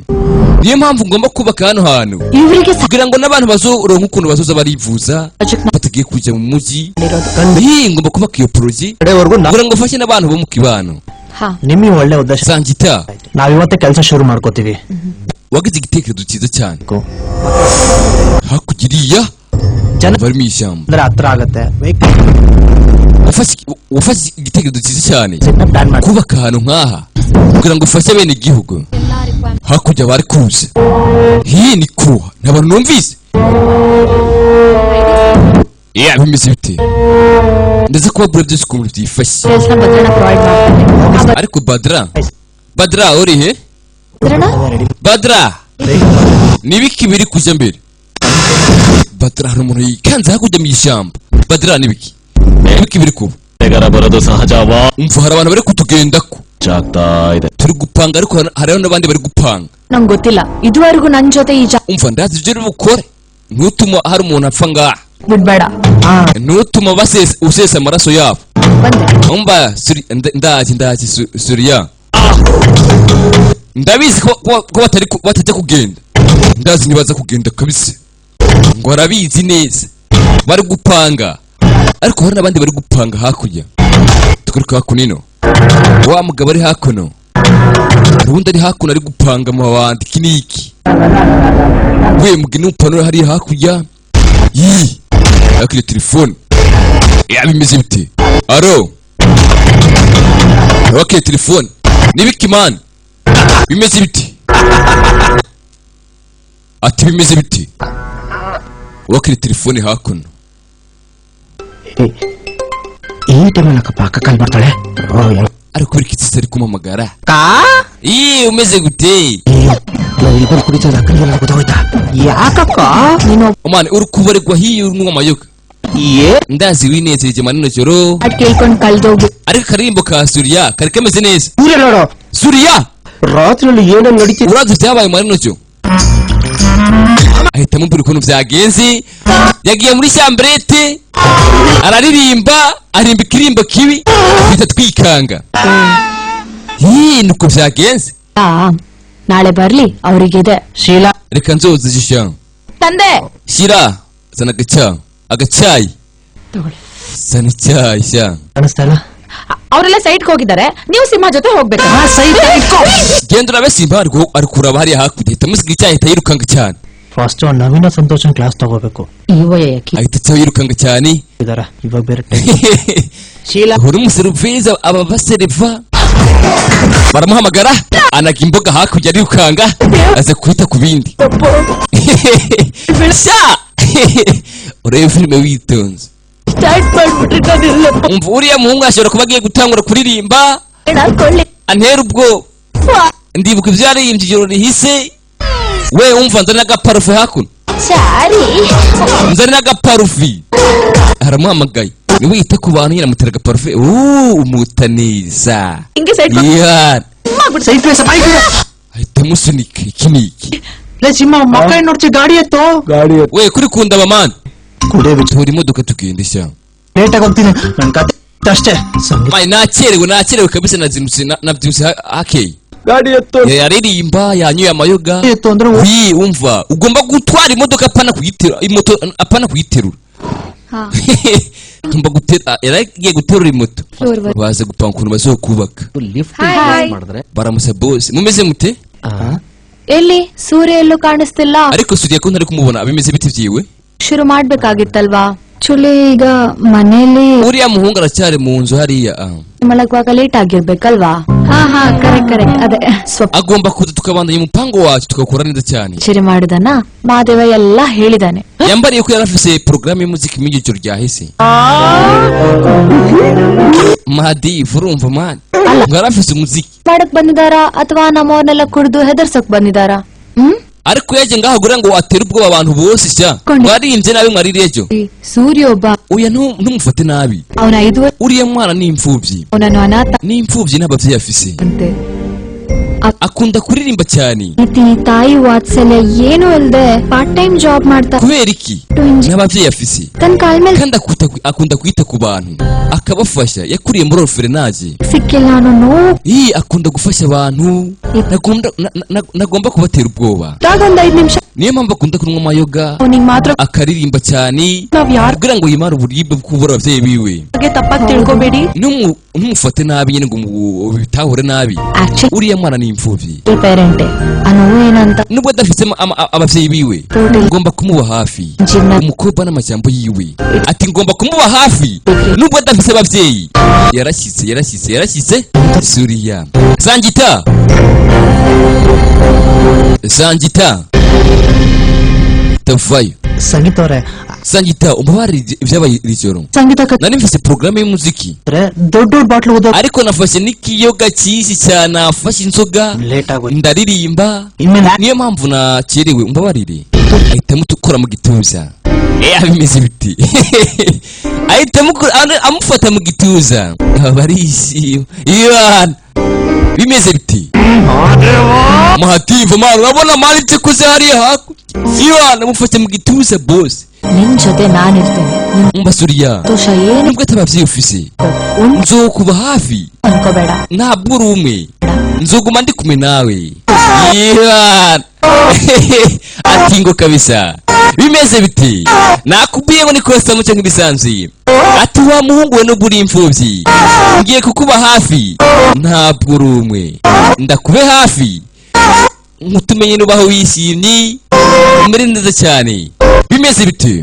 niyo mpamvu ngomba kubaka hano hantu ಇವರಿಗೆ kugira ngo n'abantu bazoronka ukuntu bazoza barivuza project batagiye kujya mu mujyi ಮಾಡಿರೋದು. Iyi ngomba kubaka iyo projet ಕಡೆವರೆಗೂ kugira ngo mfashe n'abantu bo mu kibano. ಹಾ ನಿಮಗೆ ಒಳ್ಳೆ ಉದ್ದೇಶ Sangita ನಾವಿವತ್ತೇ ಕೆಲಸ ಶುರು ಮಾಡ್ಕೋತೀವಿ. Wagize igitekerezo cyiza cyane hakurya iriya ಜನ bari mu ishyamba ಅಂದ್ರೆ ಹತ್ರ ಆಗತ್ತೆ Wafashe igitekerezo cyiza cyane plan ಮಾಡಿ kubaka ahantu nk'aha kugira ngo ufashe bene igihugu. Hakurya bari kuza hii ni kuha nta bantu numvise ya bimeze bite ndetse kubabwira byose ukuntu byifashe. Details ನ ಭದ್ರನ ಪ್ರೊವೈಡ್ ಮಾಡ್ತಾರೆ. Ariko Badra Badra uri he? Bhadrana Badra nibiki biri kujya mbere? Badra hari umuntu yikanze hakurya mu ishyamba. Badra nibiki nibiki biri kuba? ಬೇಗರ ಬರೋದು ಸಹಜವಾ Umva hari abantu bari kutugendako ಆಗ್ತಾ ಇದೆ turi gupanga ariko hariho n'abandi bari gupanga. ನಂಗೆ ಗೊತ್ತಿಲ್ಲ ಇದುವರೆಗೂ ನನ್ ಜೊತೆ ಈ ಜಾ Umva ndazi ibyo uri bukore ntutuma hari umuntu apfa ngaha ಬಿಡ್ಬೇಡ. Ntutuma usesa amaraso yabo. ಬಂದೆ. Umva ndazi ndazi Suriya ndabizi ko batari batajya kugenda ndazi ntibaza kugenda kabisa ngo arabizi neza bari gupanga ariko hari n'abandi bari gupanga hakurya tugaruka hakuno wa mugabo ari hakuno hari undi ari hakuno ari gupanga mu bandi iki n'iki we mugeni w'ipantaro hariya hakurya yii yakiriye telefone ya bimeze bite aro wakiriye telefone nibiki man bimeze bite ati bimeze bite wakiriye telefone hakuno. ಈ ಟೈಮಲ್ಲಿ ಅಕ್ಕಪ್ಪ ಅಕ್ಕ ಕಾಲ್ ಮಾಡ್ತಾಳೆ Ariko buri kitse ari kumpamagara ii umeze gute? ನಾವು ಇಲ್ಲಿ ಬಂದು ಕುಡಿತಾ ಅಕ್ಕನಿಗೆಲ್ಲ ಗೊತ್ತಾಗೋಯ್ತಾ ಯಾಕಕ್ಕ ನೀನು Omani uri kubaregwa hiyo uri amayoga ಏ ndazi winezereje manino joro ಅದ್ ಕೇಳ್ಕೊಂಡ್ ಕಳ್ದೋಗಿ ariko akaririmbo ka Suriya kari kameze neza. ಊರೇ ನೋಡು Suriya ರಾತ್ರಿಯಲ್ಲಿ ಏನೇನ್ ನಡೀತಿದೆ urazi ibyabaye manino joro ahita amubwira ukuntu byagenze yagiye muri chambrette araririmba arimba ikirimbo kibi bita twikanga yii nuko byagenze. ಆ, ನಾಳೆ ಬರ್ಲಿ ಅವರಿಗಿದೆ. ಶೀಲಾ Reka nzoze jisha ತಂದೆ shira zana agacyayi zana icyayi sha. ಕಾಣಿಸ್ತಾ ಇಲ್ಲ ಅವರೆಲ್ಲ ಸೈಡ್ ಹೋಗಿದ್ದಾರೆ ನೀವು ಸಿಂಹ ಜೊತೆ ಹೋಗ್ಬೇಕು. Genda urabe Simba ari kuraba hariya hakurya ahita amusiga icyayi ahita yirukanga cyane. First ನವೀನ ಸಂತೋಷನ್ ಕ್ಲಾಸ್ ತಗೋಬೇಕು. Ahita aca yirukanga cyane. ಇದಾರ ಇವಾಗ ಬೇರೆ Sheila Hora umuserivisi aba baseriva baramuhamagara anaga imboga hakurya arirukanga aza kwita ku bindi sha urebe filime witonze. Start ಮಾಡ್ಬಿಟ್ರೆ ನಾನೆಲ್ಲ Umva uriya muhungu ashobora kuba agiye gutangura kuririmba antera ubwoba ndibuka ibyo yaririmbye ijoro rihise we umva nzane n'agaparufe hakuno Chari nzane n'agaparufi aramuhamagaye niwe yita ku bantu nyine amutera agaparufe umuta neza ಹಿಂಗೆ side Yeah. Side place Ahita amusunika iki n'iki. ಲೇ ಸಿಂಹ ಮಕ್ಕ ನೋಡ್ತಿ ಗಾಡಿ ಎತ್ತು ಗಾಡಿ We kuri kundaba man ಕುಡೇ tora imodoka tugende sha. ಲೇಟಾಗಿ ಹೋಗ್ತೀನಿ ನನ್ ಕತೆ ಅಷ್ಟೇ ಸಂಗೀತ Mani nakerewe nakerewe kabisa nazindutse nabyutse hakeye. ಗಾಡಿ ಎತ್ತು Yaririmba yanyoye amayoga. ಎತ್ತು ಅಂದ್ರೆ Wi umva ugomba gutwara imodoka apana kuyiterura imoto apana kuyiterura. ಹಾ Ugomba gutera yaragiye guterura imoto. Floor work. Baza gupanga ukuntu bazokubaka. Lift Hi, hi. ಮಾಡಿದ್ರೆ Baramusa bose mumeze mute? ಎಲ್ಲಿ ಸೂರ್ಯ ಎಲ್ಲೂ ಕಾಣಿಸ್ತಿಲ್ಲ. Ariko Suriya ko ntari kumubona bimeze biti vyiwe? ಶುರು ಮಾಡ್ಬೇಕಾಗಿತ್ತಲ್ವಾ? Actually ಈಗ ಮನೆಯಲ್ಲಿ Uriya muhungu aracyari mu nzu hariya. ಮಲಗುವಾಗ ಲೇಟ್ ಆಗಿರ್ಬೇಕಲ್ವಾ? ಹಾ ಹಾ ಕರೆಕ್ಟ್ ಕರೆಕ್ಟ್ ಅದೇ. ಸ್ವಲ್ಪ Agomba kuza tukabandanya umupango wacu tukawukora neza cyane. ಶುರು ಮಾಡುದನ್ನ ಮಾದೇವ ಎಲ್ಲಾ ಹೇಳಿದಾನೆ. Yambariye ko yarafise porogaramu y'umuziki muri iryo joro ryahise. Mahadivu urumva mani ngo yarafise umuziki. ಮಾಡಕ್ ಬಂದಿದಾರಾ ಅಥವಾ ನಮ್ಮವ್ರನ್ನೆಲ್ಲ ಕುಡ್ದು ಹೆದರ್ಸಕ್ ಬಂದಿದಾರಾ? ಹ್ಮ್ Ariko yaje ngaho kugira ngo atere ubwoba abantu bose sha. Mwaririmbye nabi mwaririye ejo. ಸೂರ್ಯ ಒಬ್ಬ Oya ntumufate nabi. ಅವನ 5 Uriya mwana ni imfubyi. ಅವನನ್ನು ಅನಾಥ Ni imfubyi nta bavyeyi afise. ಅಂತೆ. Akunda kuririmba cyane. ಪ್ರೀತಿ ತಾಯಿ ವಾತ್ಸಲ್ಯ ಏನು ಇಲ್ದೆ part time job ಮಾಡ್ತಾ Kubera iki? Nta bavyeyi afise. ತನ್ನ ಕಾಲ್ ಮೇಲೆ Kandi akunda kwita ku bantu akabafasha. Yakuriye muri orphelinage. ಸಿಕ್ಕಿಲ್ಲ ಅನ್ನೋ ನೋವು. Ii akunda gufasha abantu nagomba kubatera ubwoba. ಒಂದ್ 5 ನಿಮಿಷ Niyo mpamvu akunda kunywa amayoga ಅವನಿಗೆ ಮಾತ್ರ akaririmba cyane ನಾವ್ ಯಾರ kugira ngo yimare uburibwe bwo kubura abavyeyi biwe. ಬಗ್ಗೆ ತಪ್ಪಾಗಿ ತಿಳ್ಕೋಬೇಡಿ. Ntumufate nabi nyine ngo ubitahure nabi. Actually Uriya mwana ni imfubyi. ಪೇರೆಂಟೆ ಆ ನೋವು ಏನಂತ Nubwo adafise abavyeyi biwe ngomba kumuba hafi. ಜೀವನ Umukobwa n'amajambo yiwe ati ngomba kumuba hafi nubwo adafise abavyeyi. Yarashyitse yarashyitse yarashyitse. Suriya Sangita Sangita tavayo. ಸಂಗೀತ ಅವರೇ Sangita umbabarire ibyabaye iri joro. ಸಂಗೀತ Nari mfise porogaramu y'umuziki ದೊಡ್ಡ ದೊಡ್ಡ ಬಾಟ್ಲು ಓದೋ ariko nafashe n'ikiyoga cyinshi cyane nafashe inzoga late ಆಗೋಯ್ತು ndaririmba ಇನ್ಮೇಲೆ niyo mpamvu nakerewe umbabarire. Ahita amutukura mu gituza. Bimeze biti ahita amufata mu gituza. Aba barishima Ibana bimeze biti Mahativu mani urabona mani cyakoze hariya hakurya. Ibana amufashe mu gituza bose. ನಿನ್ ಜೊತೆ ನಾನಿರ್ತೇನೆ ನಿನ್ Umva Suriya ದೋಷ ಏನು nubwo atabavyeyi ufise nzokuba hafi ಅನ್ಕೋಬೇಡ. ntabwo uri umwe nzoguma ndi kumwe nawe. Ibana ati ngo kabisa bimeze biti nakubwiye ngo ni Costa Muco nk'ibisanzwe. Ati wa muhungu we nubwo uri imfubyi ngiye kukuba hafi ntabwo uri umwe ndakube hafi nkutumenye nubaho wishimye umere neza cyane. Bimeze biti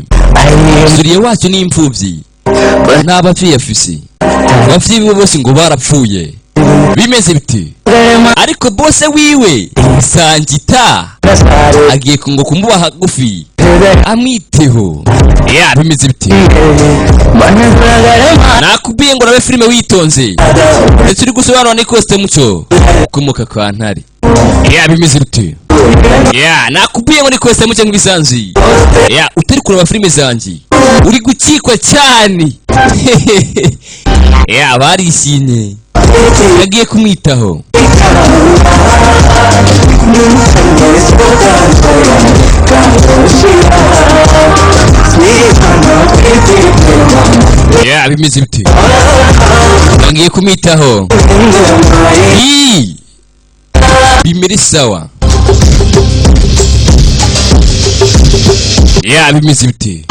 Suriya wacu ni imfubyi nta bavyeyi afise abavyeyi biwe bose ngo barapfuye. Bimeze biti ariko bose wiwe Sangita agiye ngo kumuba hagufi amwiteho. Ya bimeze biti nakubwiye ngo urabe filime witonze ndetse uri gusobanura ni Costa Muco ukomoka kwa Ntare. Ya bimeze biti ya nakubwiye ngo ni Costa Muco nk'ibisanzwe. Ya utari kureba filime zanjye uri gukikwa cyane. Ya barishimye yagiye kumwitaho. Ya bimeze biti yagiye kumwitaho. Ii bimere sawa. Ya bimeze biti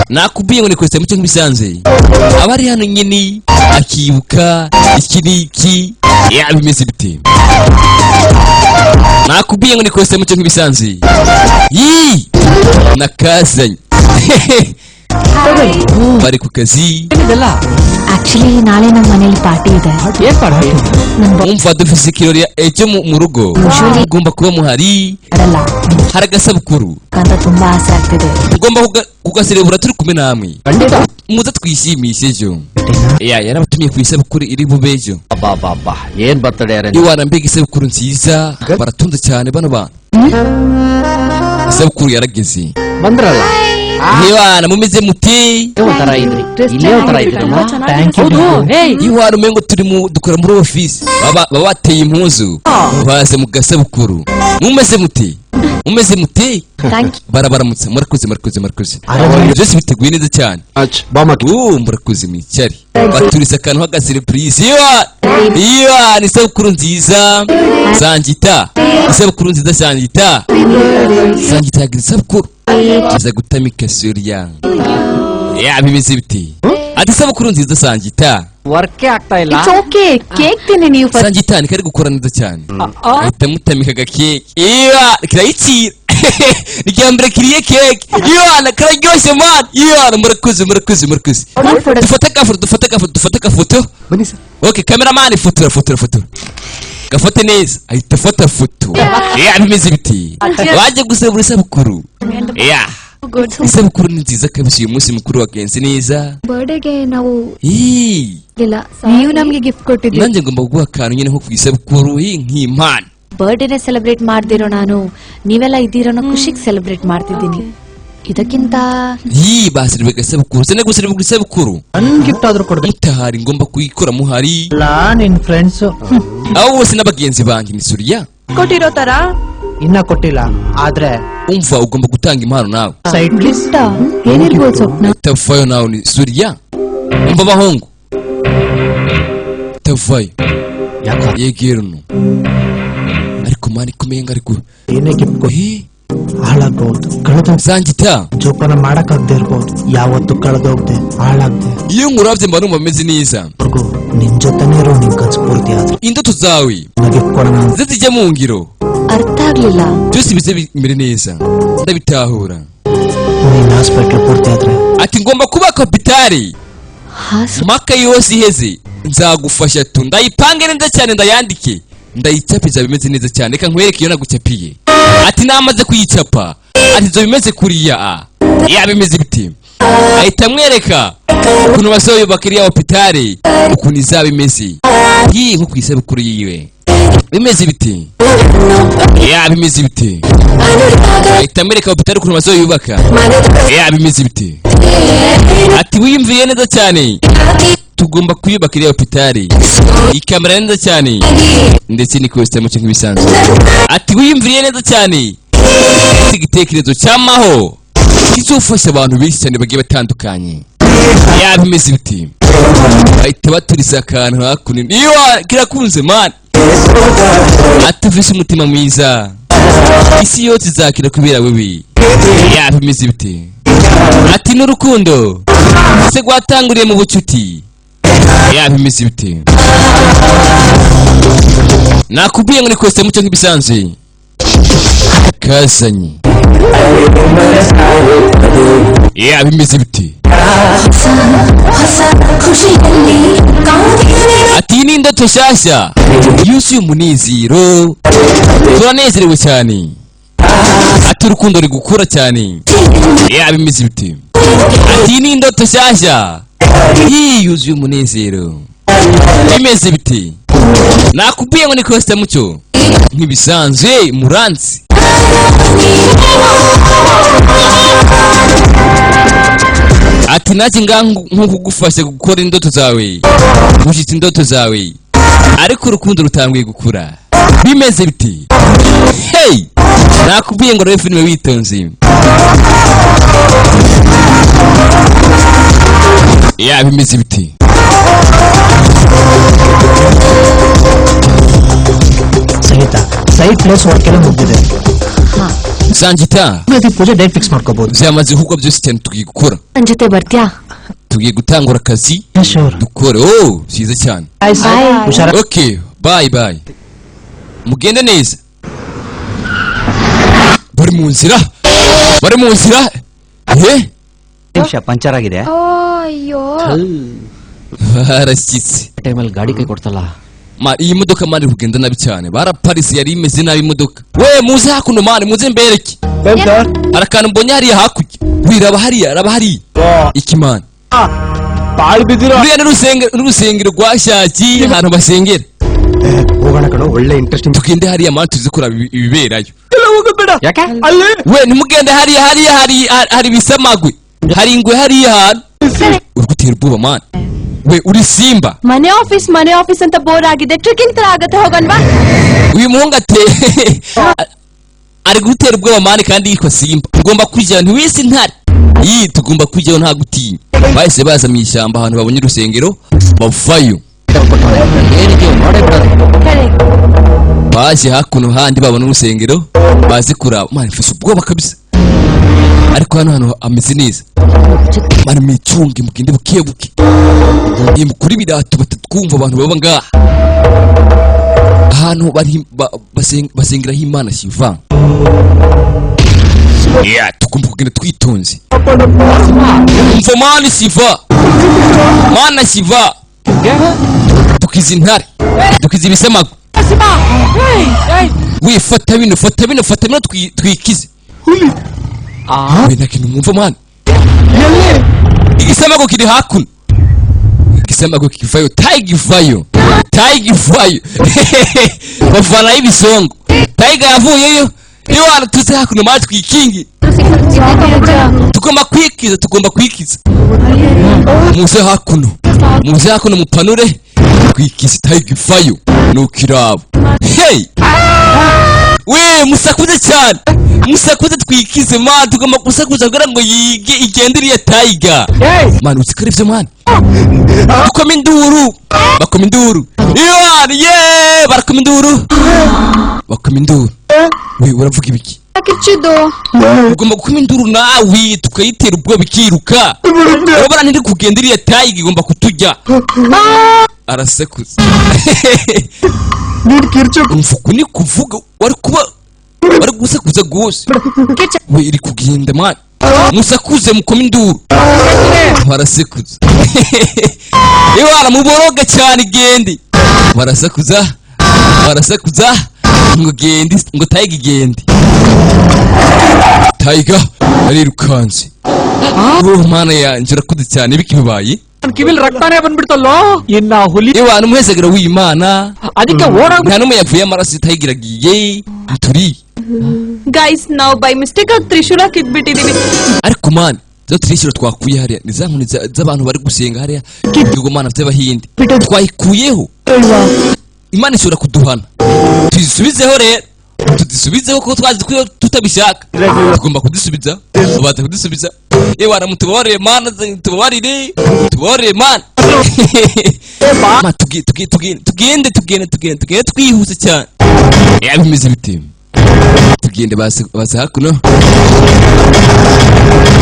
nakubwiye ngo ni Costa Muco nk'ibisanzwe. Abari hano nyine akibuka iki n'iki. Ya bimeze biti nakubwiye ngo ni Costa Muco nk'ibisanzwe. Yii nakazanye bari ku kazi. Actually ನಾಳೆ ನಮ್ಮ ಮನೇಲಿ ಪಾರ್ಟಿ ಇದೆ. ಏನ್ party? ನನ್ Umva dufise ikirori ejo mu rugo ugomba kuba muhari. ಬರಲ್ಲ Hari agasabukuru ಅಂತ ತುಂಬಾ ಆಸೆ ಆಗ್ತಿದೆ. ugomba kugaserebura turi kumwe namwe. ಖಂಡಿತ Muze twishimishe ejo. Ya yarabatumiye ku isabukuru iri bube ejo. ಅಬ್ಬಾ ಅಬ್ಬಾ ಅಬ್ಬಾ ಏನ್ birthday arrange Iwana mbega isabukuru nziza baratunze cyane bano bantu. Isabukuru yarageze. ಬಂದ್ರಲ್ಲ Yewana mumeze muti ಒಂಥರ ಇದ್ರಿ ಇಲ್ಲೇ ಒಂಥರ ಇದ್ರಲ್ಲ. Thank you. Iwana umengo turi mu dukora muri office baba baba bateye impuzu baze mu gasabukuru mumeze muti mumeze muti thank barabaramutse murakoze murakoze murakoze byose biteguye neza cyane. ಬಾಮಕ್ಕೆ Oh, murakoze mwicare baturiza akantu k'agasurprise. Iwa iwa ni isabukuru nziza Sangita, isabukuru nziza Sangita. Sangita yagira isabukuru aza gutamika Surya ya bimeze biti ati isabukuru nziza Sangita. ವರ್ಕೇ ಆಗ್ತಾ ಇಲ್ಲ. It's okay, cake ತಿನ್ನಿ ನೀವು first. Sangita ni kari gukora neza cyane ahita mutamika agakeke iwa kirayicira ni irya mbere kiriye keke iwa kararyoshye man iwa murakoze murakoze murakoze. Dufate agafoto, dufate agafoto, dufate agafoto. ಬನ್ನಿ sir. Okay, cameraman, fotora fotora fotora gafate neza ahita afata foto ya bimeze biti baje gusabura isabukuru ya isabukuru ni nziza kabisa uyu munsi mukuru wagenze neza. ಬರ್ಡೇಗೆ ನಾವು Ii, ಇಲ್ಲ, ನೀವು ನಮ್ಗೆ gift ಕೊಟ್ಟಿದ್ರಿ. Nanjye ngomba kuguha akantu nyine nko ku isabukuru ii, nk'impano. ಬರ್ಡೇನೆ celebrate ಮಾಡ್ದಿರೋ ನಾನು ನೀವೆಲ್ಲ ಇದ್ದೀರೋ ಅನ್ನೋ ಖುಷಿಗೆ ಸೆಲೆಬ್ರೇಟ್ ಮಾಡ್ತಿದ್ದೀನಿ. ಇದಕ್ಕಿಂತ Ii, baserebeka isabukuru sene guserebeka isabukuru. ನನ್ ಗಿಫ್ಟ್ ಆದ್ರೂ ಕೊಡ್ಬೇಕು. Mutahari ngomba kuyikora muhari. ಅಲ್ಲ ನಿನ್ friends. Abo bose n'abagenzi banjye ni Surya. ಕೊಟ್ಟಿರೋ ತರ ಇನ್ನ ಕೊಟ್ಟಿಲ್ಲ ಆದ್ರೆ Umva ugomba gutanga impano nawe. Side please. ಏನಿರ್ಬೋದು ಸ್ವಪ್ನ? Tavayo nawe ni Surya. Umva bahungu, tavayo. ಯಾಕೋ yegeruno ariko mani kumenga ariko ಏನೇ ಗಿಫ್ಟ್ ಕೊಟ್ಟು Eh, ಹಾಳಾಗ್ಬಹುದು ಕಳೆದ Sangita. ಜೋಪಾನ ಮಾಡಕ್ಕಾಗದೆ ಇರ್ಬೋದು ಯಾವತ್ತು ಕಳೆದೋಗ್ದೆ ಹಾಳಾಗ್ದೆ Iyo nkuravye mba numva meze neza. ವರ್ಗೂ ನಿನ್ ಜೊತೆನೇ ಇರೋ ನಿನ್ ಕನ್ಸು ಪೂರ್ತಿ ಆದ್ರೆ Indoto zawe gift ಕೊಡೋಣ ಅಂತ. zize zijya mu ngiro. ಅರ್ಥ ಆಗ್ಲಿಲ್ಲ. Byose bize bimere neza ndabitahura. ನಿನ್ ಹಾಸ್ಪಿಟ್ಲ್ ಪೂರ್ತಿ ಆದ್ರೆ Ati ngomba kuba kapitali ಹಾಸು maka yose iheze nzagufasha tu ndayipange neza cyane ndayandike ndayicape izaba imeze neza cyane reka nkwereke iyo nagucapiye ati namaze kuyicapa ati izo bimeze kuriya ya bimeze biti ahita amwereka ukuntu bazoyubaka iriya hopitale ukuntu izaba imeze iyi nko ku isabukuru yiwe bimeze biti ya bimeze biti ahita amwereka hopitale ukuntu bazoyubaka ya bimeze biti ati wiyumviye neza cyane tugomba kuyubaka iriya hopitale ikamera neza cyane ndetse n'ikositimu cyo nk'ibisanzwe ati wiyumviye neza cyane ufite igitekerezo cy'amaho kizofasha abantu benshi cyane bagiye batandukanye yaba imeze biti bahita baturiza akantu hakuno niba kirakunze man ati ufise umutima mwiza isi yose izakira kubera wewe yaba imeze biti ati n'urukundo se rwatanguriye mu bucuti yaba imeze biti nakubwiye ngo ni kositimu cyo nk'ibisanzwe kazanye yaba imeze biti ati iyi ni indoto nshyashya yuzuye umunezero turanezerewe cyane ati urukundo ruri gukura cyane yaba imeze biti ati iyi ni indoto nshyashya iyi yuzuye umunezero bimeze biti nakubwiye ngo ni Costa Mucyo nk'ibisanzwe muranzi ati nanjye ngaha nko kugufasha gukora indoto zawe gushyitsa indoto zawe ariko urukundo rutanguye gukura bimeze biti hey nakubwiye ngo rebe filime witonze ya bimeze biti. Sangeetha site place work ಎಲ್ಲ ಮುಗ್ದಿದೆ. Sangita, ಪೂಜೆ date fix ಮಾಡ್ಕೋಬಹುದು. Byamaze gukorwa byose cyane tugiye gukora. ನನ್ ಜೊತೆ ಬರ್ತ್ಯಾ? Tugiye gutangura akazi dukore. Oh, byiza cyane. ಹುಷಾರ. Okay, bye bye, mugende neza. Bari mu nzira, bari mu nzira, eh. ನಿಮಿಷ ಪಂಚರ್ ಆಗಿದೆ. ಅಯ್ಯೋ. Barashyitse. ಟೈಮಲ್ಲಿ ಗಾಡಿ ಕೈ ಕೊಡ್ತಲ್ಲ. Ma iyi modoka mani kugenda nabi cyane baraparise yari imeze nabi imodoka we muze hakuno mani muze mbereke hari akantu mbonye hariya hakurya wiraba hariya raba hariya iki mani ruriya ni urusengero rwa Shaki ahantu basengera. ಹೋಗೋಣ ಕಣೋ, ಒಳ್ಳೆ interesting. Tugende hariya mani tuzi kuraba ibiberayo. We ntimugende hariya, hariya hari hari ibisamagwe, hari ingwe hariya hantu. Uri gutera ubwoba mani. We uri simba. ಮನೆ ಆಫೀಸ್ ಮನೆ ಆಫೀಸ್ ಅಂತ ಬೋರ್ ಆಗಿದೆ, ಟ್ರೆಕ್ಕಿಂಗ್ ತರ ಆಗತ್ತೆ, ಹೋಗೋಣವಾ? Uyu muhungu ate ari gutera ubwoba mani kandi yitwa simba. Tugomba kujyayo, ntiwisi intare. Iyi tugomba kujyayo nta gutinya. Bahise baza mu ishyamba ahantu babonye urusengero bavayo. Baje hakuno handi babona urusengero bazi kuraba. Mani mfise ubwoba kabisa. Ariko hano hantu hameze neza. Mani mwicunge mugende buke buke. Ni mukuri birato batatwumva abantu baba ngaha. Ahantu bari basengeraho Imana Shiva. Yeah, tugomba kugenda twitonze. Umva mani Shiva. Mana Shiva. Dukiza intare. Dukiza ibisamagwe. We fata bino, fata bino, fata bino twikize. We nta kintu mwumva mani. Igisamagwe kiri hakuno. Igisamagwe kivayo, tiger ivayo. Tiger ivayo. Bavanayo ibisongo. Tiger yavuyeyo. Iyo tuze hakuno mani twikingi. Tugomba kwikiza, tugomba kwikiza. Muze hakuno. Muze hakuno mupanure. Twikize tiger ivayo. Nukirabo. Hey! We musakuze cyane. Musakuze twikize mani, tugomba gusakuza kugira ngo yige igende iriya tiger. Mani uzikora ivyo mani. Bakoma induru. Bakoma induru. Iwan ye barakoma induru. Bakoma induru. We uravuga ibiki? Kichido. Ugomba gukoma induru nawe tukayitera ubwoba ikiruka. Urabona ntiri kugenda iriya tiger igomba kutujya. Arasekuza. Umfuku ni kuvuga wari kuba wari gusakuza rwose. We iri kugenda mani. Musakuze mukoma induru. Barasekuza. Iwana muboroga cyane igende. Barasakuza. Barasakuza ngo gende ngo tiger igende. Tiger arirukanze. Oh mana yanjye urakuze cyane ibiki bibaye? ಕಿವಿಲ್ ರಕ್ತಾನೇ ಬಂದ್ಬಿಡ್ತಲ್ಲೋ ಇನ್ನ ಹುಲಿ Iwana umuhezagiro w'Imana. ಅದಕ್ಕೆ ಓಡ Nta n'umwe yavuye amaraso tiger iragiye. Turi. Guys, ನಾವು by mistake ಆಗಿ ತ್ರಿಶೂಲ ಕಿತ್ಬಿಟ್ಟಿದೀವಿ. Ariko mani zo turishiro twakuye hariya ni za nkoni z'abantu bari gusenga hariya ibigomana by'abahinde twayikuyeho. Imana ishobora kuduhana. Tuzisubizeho rero, tuzisubizeho kuko twazikuyeho tutabishaka. Tugomba kuzisubiza, baza kuzisubiza. Ewana mutubabarire mana, tubabarire, tubabarire mana. Ma tugende tugende tugende tugende tugende twihuse cyane. Ya bimeze bite? Tugende base hakuno.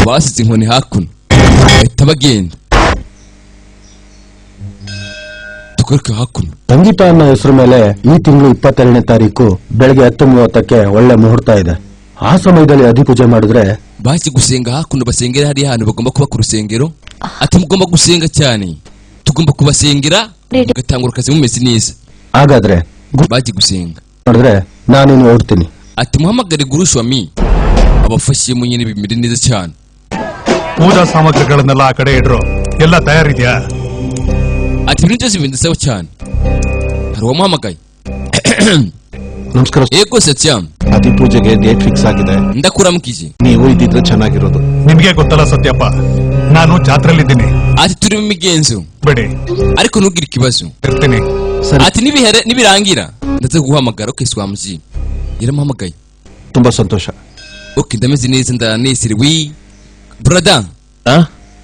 Basize inkoni hakuno. Bahita bagenda. Tugaruke hakuno. ಸಂಗೀತ ಅನ್ನೋ ಹೆಸರು ಮೇಲೆ ಈ ತಿಂಗಳು 22ನೇ ತಾರೀಕು ಬೆಳಗ್ಗೆ 10:30ಕ್ಕೆ ಒಳ್ಳೆ ಮುಹೂರ್ತ ಇದೆ. ಆ ಸಮಯದಲ್ಲಿ ಅಧಿ ಪೂಜೆ ಮಾಡಿದ್ರೆ Baje gusenga hakuno, basengera hariya hantu bagomba kuba ku rusengero. Ati mugomba gusenga cyane, tugomba kubasengera mugatangura akazi mumeze neza. ಹಾಗಾದ್ರೆ Baje gusenga. ಮಾಡಿದ್ರೆ ನಾನೇನು ಹೊರಡ್ತೀನಿ. Ati muhamagare Gurushwami abafashemo nyine bimere neza cyane. ಪೂಜಾ ಸಾಮಗ್ರಿಗಳನ್ನೆಲ್ಲ ಆ ಕಡೆ ಇಡ್ರು, ಎಲ್ಲ ತಯಾರಿದ್ಯಾ? Ati ibintu byose bimeze sawa cyane. Hari uwamuhamagaye. ನಮಸ್ಕಾರ. Yego Satyam. ಅತಿ ಪೂಜೆಗೆ ಡೇಟ್ ಫಿಕ್ಸ್ ಆಗಿದೆ. Ndakuramukije. ನೀವು ಇದ್ದಿದ್ರೆ ಚೆನ್ನಾಗಿರೋದು. ನಿಮ್ಗೆ ಗೊತ್ತಲ್ಲ ಸತ್ಯಪ್ಪ, ನಾನು ಜಾತ್ರೆಲಿದ್ದೀನಿ. Ati turi mu migenzo. ಬಿಡಿ. Ariko ntugire ikibazo. ಇರ್ತೀನಿ. Ati nibihere nibirangira ndaza guhamagara. Okay Swamiji. Yaramuhamagaye. ತುಂಬಾ ಸಂತೋಷ. Okay ndameze neza ndanezerewe. Brother.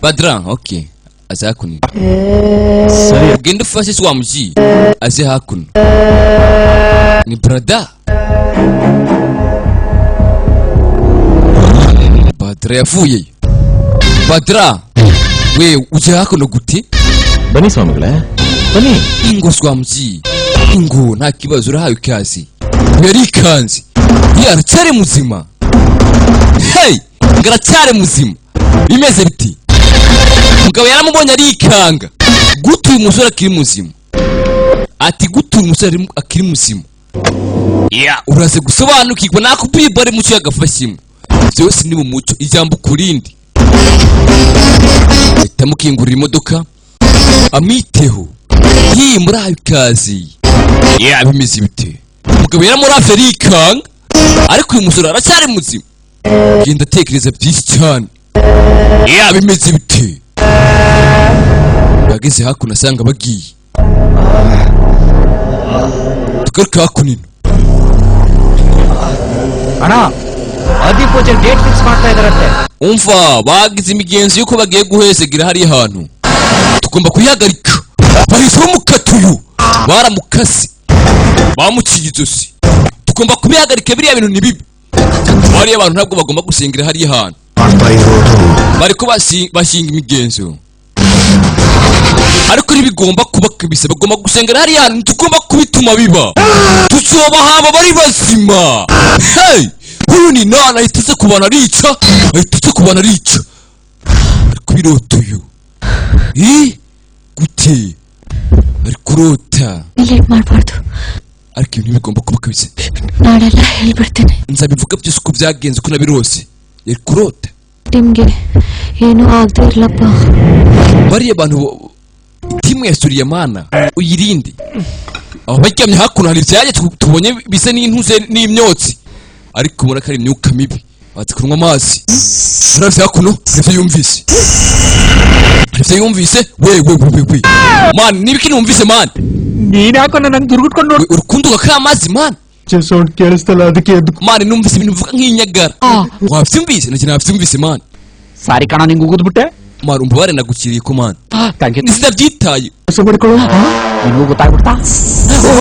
Badra, okay. Aze hakuno. Sari. Ugende ufashe Swamiji. Aze hakuno. Ni brother. Badra yavuyeyo. Badra. We uje hakuno gute? ಬನ್ನಿ ಸ್ವಾಮಿಗಳೇ, ಬನ್ನಿ. Ingo Swamiji. Ingo nta kibazo urahawe ikaze. Yarikanze. Ye aracyari muzima. Hey! Ngaracyari muzima. Bimeze biti. Mugabo yaramubonye arikanga. Gute uyu musore akiri muzima? Ati gute uyu musore akiri muzima? Ya uraze gusobanukirwa nakubwiye bari mucyo yagafashimo. Byose ni mu mucyo ijambo kurindi. Ahita amukingurira imodoka amwiteho. Yi muri ayo kazi. Yeah, bimeze bite? Umugabo yaramuravye arikanga, ariko uyu musore aracyari muzima. Genda atekereza byinshi cyane. Yeah, bimeze bite? Bageze hakuno asanga bagiye. Tugaruke hakuno ino. ಅಣ್ಣ ಅದಿ ಪೂಜೆ date fix ಮಾಡ್ತಾ ಇದಾರಂತೆ. Umva, bagize imigenzo y'uko bagiye guhezegira hariya hantu, tugomba kuyihagarika. Bahise bamukata uyu, baramukase, bamuciye ijosi. Tugomba kubihagarika, biriya bintu ni bibi. Bariya bantu ntabwo bagomba gusengera hariya hantu, bariko bashinga imigenzo, ariko ntibigomba kuba kabisa. Bagomba gusengera hariya hantu, tugomba kubituma biba, tuzobahamba bari bazima. Hey, huyu ni nani? Ahita aza ku bantu arica, ahita aza ku bantu arica. Ari kubirota uyu. Ih, gute ari kurota? Late ಮಾಡ್ಬಾರ್ದು. Ariko ibintu ntibigomba kuba kabisa. ನಾಳೆಲ್ಲ ಹೇಳ್ಬಿಡ್ತೇನೆ. Nzabivuga byose uko byagenze, uko nabirose. Yari kurota. ನಿಮ್ಗೆ ಏನೂ ಆಗದೆ ಇರ್ಲಪ್ಪ. Bariya bantu timu ya Suriyamana uyirinde. Aho baryamye hakuno hari ibyajya tubonye bisa n'intuze n'imyotsi, ariko ubona ko ari imyuka mibi. Bazi kunywa amazi. Haravye hakuno, hari ivyo yumvise, hari ivyo yumvise. We we we we we, man, nibiki numvise, man? ನೀನ್ ಯಾಕೋ ನಂಗೆ ದುರ್ಗುಟ್ಕೊಂಡು We, uri kunduka k'amazi, man. Sound ಕೇಳಿಸ್ತಲ್ಲ, ಅದಕ್ಕೆ ಎದ್ದು Man, numvise ibintu bivuga nk'inyagara. Wavyumvise? Nanjye navyumvise, man. ಸಾರಿ ಕಣ, ನಿಂಗೆ ಉಗಿದ್ಬಿಟ್ಟೆ. Man, umbabare, nagukiriye ko, man. Thank you. Sinabyitaye. ಮಾಡಿಕೊಳ್ಳು. ನಿನಗೂ ಗೊತ್ತಾಗ್ಬಿಡ್ತಾ?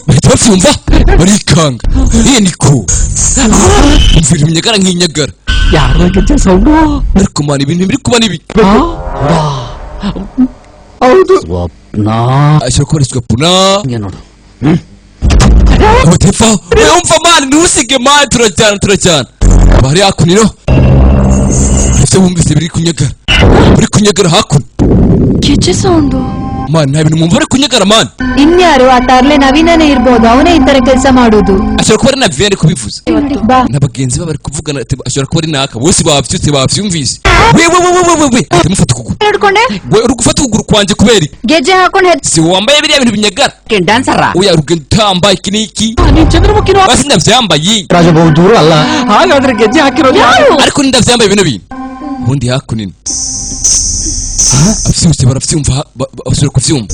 Bahita bavyumva, barikanga. Iye niko umvira iminyagara nk'inyagara. ಯಾರ ಗೆಜ್ಜೆ sound? Ariko man, ibintu biri kuba nibi. ಹೌದು. ಸ್ವಪ್ನ. Ashobora kuba ariswa puna. ನೋಡು. Abatefa umva, man, ntusige, man, turajyana, turajyana. Bari hakuno ino, ivyo bumvise biri kunyagara, biri kunyagara hakuno. ಗೆಜ್ಜೆ sound. Man, nta bintu mwumva bari kunyagara, man? ಇನ್ಯಾರು, ಆ ತಾರ್ಲೆ ನವೀನನೇ ಇರ್ಬೋದು. ಅವನೇ ಈ ತರ ಕೆಲಸ ಮಾಡೋದು. Ashobora kuba ari na Vianney kubivuza. ಬಾ. Na bagenzi be bari kuvugana ati ashobora kuba ari naka. Bose bavyutse, bavyumvise. We we we we we we, ahita amufata ukuguru. ಹಿಡ್ಕೊಂಡೆ. We, uri gufata ukuguru kwanje kubera iki? ಗೆಜ್ಜೆ ಹಾಕೊಂಡ್ ಹೆಜ್ಜೆ Si wambaye biriya bintu binyagara? Dancer. Oya, urugendo utambaye iki n'iki. ನೀನ್ ಚಂದ್ರಮುಖಿನೋ? Basi ndavyambaye. Rajababu ದೂರ ಅಲ್ಲ. ಹಾಗಾದ್ರೆ ಗೆಜ್ಜೆ ಹಾಕಿರೋದು ಯಾರು? Ariko ndavyambaye bino bintu ubundi. Hakuno avyutse baravyumva, basubira kuvyumva,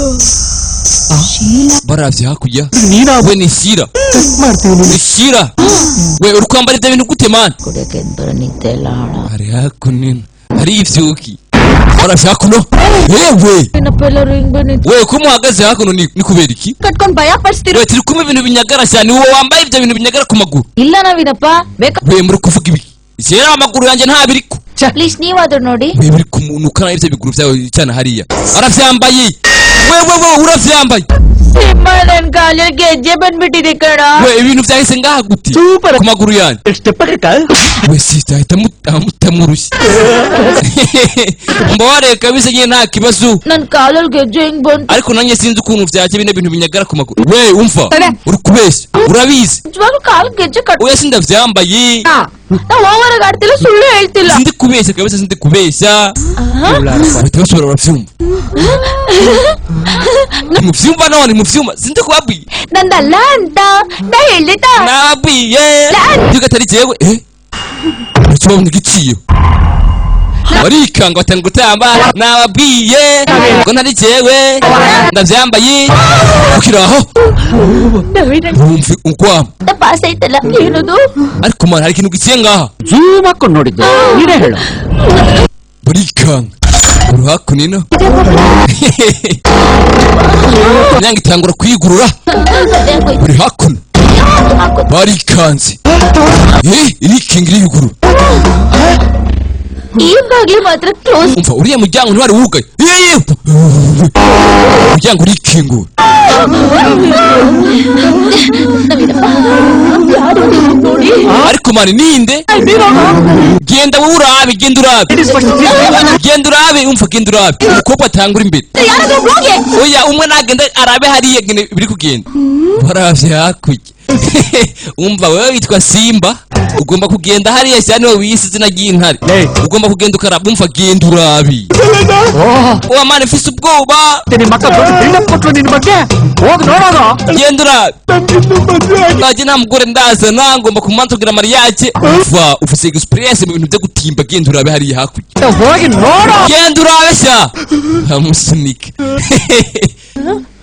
baravye hakurya. Neena? We, ni Shira, ni Shira. We, uri kwambara ivyo bintu gute, man? ಕುಡಿಯಕ್ಕೆ ಬರೋ ನಿದ್ದೆ ಎಲ್ಲ ಹಾಳ. Hari hakuno hari ivyuki, baravye hakuno. Yewe! ಏನಪ್ಪ ಎಲ್ಲರೂ ಹಿಂಗ್ ಬಂದಿದ್ದು? We, ko muhagaze hakuno ni kubera iki? ಕಟ್ಕೊಂಡ್ ಭಯ ಪಡಿಸ್ತಿರೋ. We, turi kumwe ibintu binyagara cyane. Uwo wambaye ivyo bintu binyagara ku maguru. ಇಲ್ಲ ನವೀನಪ್ಪ, ಬೇಕಾ We, muri kuvuga ibiki? Kera amaguru yanjye ntabiriko. Please ನೀವಾದ್ರೂ ನೋಡಿ. We, biri kumunuka ivyo biguru vyawe cyane hariya. Aravyambaye. We we we, uravyambaye. ಸಿಂಹ, ನನ್ ಕಾಲಲ್ಲಿ ಗೆಜ್ಜೆ ಬಂದ್ಬಿಟ್ಟಿದೆ ಕಣ. We, ibintu vyahise ngaha gute Super. ku maguru yanjye? Step ಹಾಕ. We sister, ahita amutamurusha. Mbabare kabisa, nyine nta kibazo. ನನ್ ಕಾಲಲ್ಲಿ ಗೆಜ್ಜೆ ಹೆಂಗ್ ಬಂತು? Ariko nanjye sinzi ukuntu vyaje bino bintu binyagara ku maguru. We, umva, uri kubeshya, urabizi. ನಿಜವಾಗ್ಲೂ ಕಾಲ್ ಗೆಜ್ಜೆ cut Oya, sindavyambaye. ನಾವ್ ಓವರ್ ಆಗಿ ಆಡ್ತಿಲ್ಲ, ಸುಳ್ಳು ಹೇಳ್ತಿಲ್ಲ. Sindi kubeshya kabisa, sindi kubeshya. Bahita basubira baravyumva. Muvyumva none? Muvyumva? Sindi kubabwiye. ನಂದಲ್ಲ ಅಂತ ನಾ ಹೇಳ್ದೆ. Nababwiye yuko atari jewe. Eh, icyo babona igiciye, barikanga, batanga gutamba. Nababwiye ngo ntari jewe ndavyambaye. Ukiri aho bumve urwamo. Pass ಆಯ್ತಲ್ಲ, ಏನದು? Ariko man, hari ikintu giciye ngaha. Zoom ಹಾಕೊಂಡು ನೋಡಿದ್ದು, ನೀನೇ ಹೇಳು. Barikanga uru hakuno ino, imyanga itangura kwigurura. Buri hakuno barikanze. Eh, irikinga, iriyugurura. ಈ ಬಾಗ್ಲು ಮಾತ್ರ close. Umva, uriya muryango ntiwari wugaye. Eh, umuryango urikingura. ನವೀನಪ್ಪ, ಯಾರು ನೋಡಿ. Ariko man, ninde? Genda wowe urabe, genda urabe, genda urabe. Umva, genda urabe. Umukobwa atangura imbere. ಯಾರಾದ್ರೂ ಹೋಗಿ. Oya, umwe nagenda arabe hariya ngene biri kugenda. Baravye hakurya. Umva wewe witwa Simba, ugomba kugenda hariya cyane, wowe wiyise izina ry'intare, ugomba kugenda ukaraba. Umva, genda urabi. Wa mani, mfise ubwoba. ನಿಮ್ಮ ಅಕ್ಕ ದೊಡ್ಡ ಬಿಲ್ಡಪ್ ಕೊಟ್ರು ನಿನ್ ಬಗ್ಗೆ, ಹೋಗ್ ನೋಡೋದು. Genda urabi. Naje nta mugore ndazana, ngomba kumanza kugira mariage. Umva, ufise experience mu bintu byo gutimba, genda urabe hariya hakurya. ಹೋಗಿ ನೋಡು. Genda urabe sha. Amusunika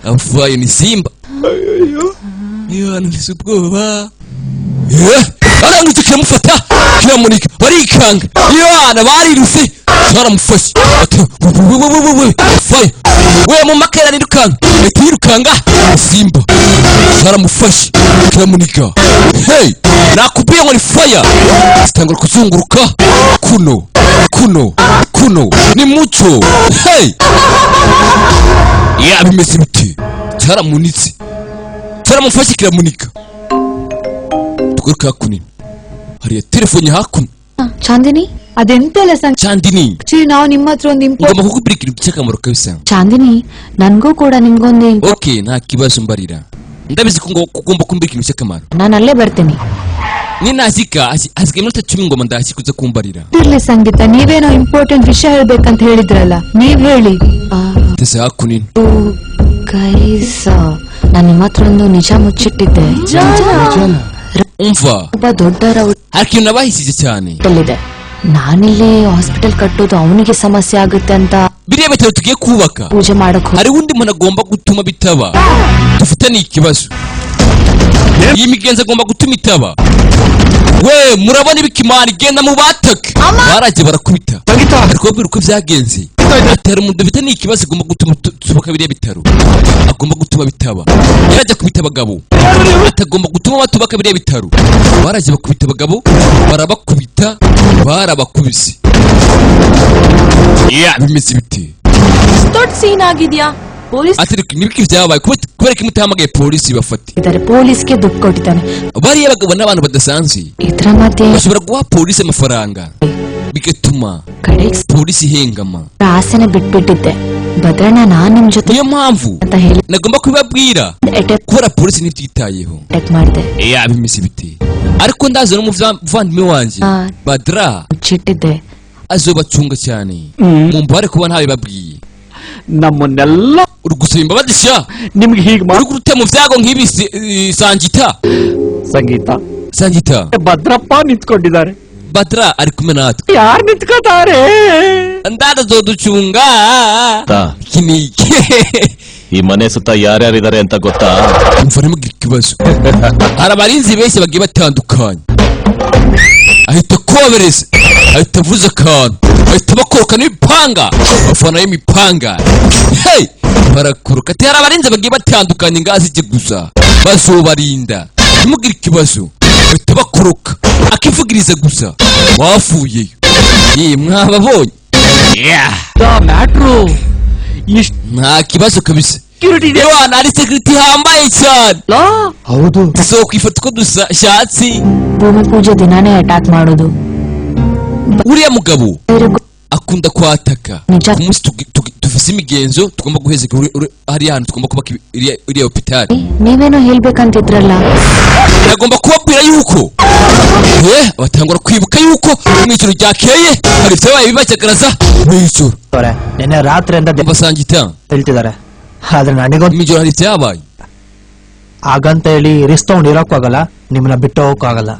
avuye ni Simba. Iyo mfise ubwoba. Arangije kiramufata, kiramunika, barikanga. Yohana bariruse, baramufashe ati we we we we fire we mu makera arirukanga, ahita yirukanga. Simba baramufashe, kiramunika. Hey, nakubwiye ngo ni fire. Zitangura kuzunguruka kuno kuno kuno, ni muco. Hey, ya bimeze bite? Cyaramunitse, cyaramufashe, kiramunika. Tugaruka hakuno, hariya telefone hakuno. Chandini ಅದೆಂತೆಲ್ಲ Chandini, ಸಂಕ್ಷಿ, ನಾವು ನಿಮ್ಮ ಹತ್ರ ಒಂದು import ngomba kukubwira ikintu cy'akamaro kabisa. Chandini, ನನ್ಗೂ ಕೂಡ ನಿಮ್ಗೊಂದು Okay, nta kibazo, mbarira. Ndabizi ko ngo ugomba kumbwira ikintu cy'akamaro. ನಾನು ಅಲ್ಲೇ ಬರ್ತೀನಿ. Ninasika hasigaye iminota 10, ngoma ndashyika uza kumbarira. ಇರ್ಲಿ ಸಂಗೀತ, ನೀವೇನೋ ಇಂಪಾರ್ಟೆಂಟ್ ವಿಷಯ ಹೇಳ್ಬೇಕಂತ ಹೇಳಿದ್ರಲ್ಲ, ನೀವ್ ಹೇಳಿ. Ndetse hakuno guys, ನಾನು ನಿಮ್ಮ ಹತ್ರ ಒಂದು ನಿಜ ಮುಚ್ಚಿಟ್ಟಿದ್ದೆ. Umva, ಒಬ್ಬ ದೊಡ್ಡ rowdy hari ikintu nabahishije cyane. ಇದೆ. ನಾನಿಲ್ಲಿ ಹಾಸ್ಪಿಟಲ್ ಕಟ್ಟೋದು ಅವನಿಗೆ ಸಮಸ್ಯೆ ಆಗುತ್ತೆ ಅಂತ Biriya bitaro tugiye kubaka, ಪೂಜೆ ಮಾಡಕ್ hari undi muntu agomba gutuma bitaba, dufite ni ikibazo. Iyi migenzo agomba gutuma itaba. We murabona ibikimani, genda mu batake. Baragiye barakubita, ari kubabwira uko byagenze. Ati hari umuntu dufite ni ikibazo, agomba gutuma tubaka biriya bitaro, agomba gutuma bitaba. Yarajya kubita abagabo, atagomba gutuma batubaka biriya bitaro. Baragiye bakubita abagabo, barabakubita, barabakubise. Ya bimeze bite? ದೊಡ್ಡ ಸೀನ್ ಆಗಿದ್ಯಾ? Police Ati nibiki byabaye? Kubera ko mutahamagaye polisi bafate? ಇದ್ದಾರೆ, ಪೊಲೀಸ್ಗೆ ದುಡ್ಡು ಕೊಟ್ಟಿದ್ದಾನೆ. Bariya bagabo n'abantu badasanzwe. ಇದ್ರ ಮಧ್ಯೆ Bashobora guha polisi amafaranga, bigatuma ಕಡೆಗ್ polisi ihengama. ಆಸೆನ ಬಿಟ್ಬಿಟ್ಟಿದ್ದೆ. ಭದ್ರಣ್ಣ, ನಾನ್ ನಿಮ್ ಜೊತೆ Niyo mpamvu ಅಂತ ಹೇಳಿ nagomba kubibabwira, attack kubera polisi ntibyitayeho. ಮಾಡಿದೆ. Ya bimeze bite? Ariko ndazi n'umuvandimwe wanjye Ah. Badra ಮುಚ್ಚಿಟ್ಟಿದ್ದೆ. azobacunga cyane. Mumbare kuba ntabibabwiye. ನಮ್ಮನ್ನೆಲ್ಲ Uri gusaba imbabazi sha? ನಿಮ್ಗೆ ಹೀಗ್ Uri gute mu byago nk'ibi Sangita? Sangeetha, Sangita, Bhadrappa ನಿಂತ್ಕೊಂಡಿದ್ದಾರೆ. Badra ari kumwe natwe. ಯಾರು ನಿಂತ್ಕೋತಾರೆ? Ndazoducunga. Iki ni iki? ಈ ಮನೆ ಸುತ್ತ ಯಾರ್ಯಾರಿದ್ದಾರೆ ಅಂತ ಗೊತ್ತಾ? Umva, ntimugire ikibazo, hari abarinzi benshi bagiye batandukanye. Ahita kobereza, ahita avuza akantu, ahita bakoroka n'imipanga, bavanayo imipanga. Hey, barakoroka. Ati hari abarinzi bagiye batandukanye, ngazi ijye gusa bazobarinda, ntimugire ikibazo. Bahita bakoroka, akivugiriza gusa wafuyeyo. Ye mwababonye? Yeah. Matter ಇಷ್ಟು Nta kibazo kabisa. Security ಇದೆ. Ewana, hari security ihambaye cyane. ಹೌದು. Tuzokwifata uko dushatse. ಭೂಮಿ ಪೂಜೆ ದಿನಾನೇ ಅಟ್ಯಾಕ್ ಮಾಡೋದು. Uriya mugabo akunda kwataka Nija. ku munsi dufise imigenzo tugomba guhezeka hariya hantu tugomba kubaka iriya hopitali. ನೀವೇನೋ ಹೇಳ್ಬೇಕಂತಿದ್ರಲ್ಲ. Nagomba kubabwira yuko batangura kwibuka yuko mu ijoro ryakeye hari ibyabaye bibajagaraza mu ijoro. ನಿನ್ನೆ ರಾತ್ರಿ ಅಂತ Umva Sangita, ಹೇಳ್ತಿದ್ದಾರೆ, ಆದ್ರೆ ನನಗೊಂದು mu ijoro hari ibyabaye. ಹಾಗಂತ ಹೇಳಿ ರಿಸ್ಕ್ ತಗೊಂಡು ಇರೋಕ್ಕೂ ಆಗಲ್ಲ, ನಿಮ್ಮನ್ನ ಬಿಟ್ಟು ಹೋಗಕ್ಕೂ ಆಗಲ್ಲ.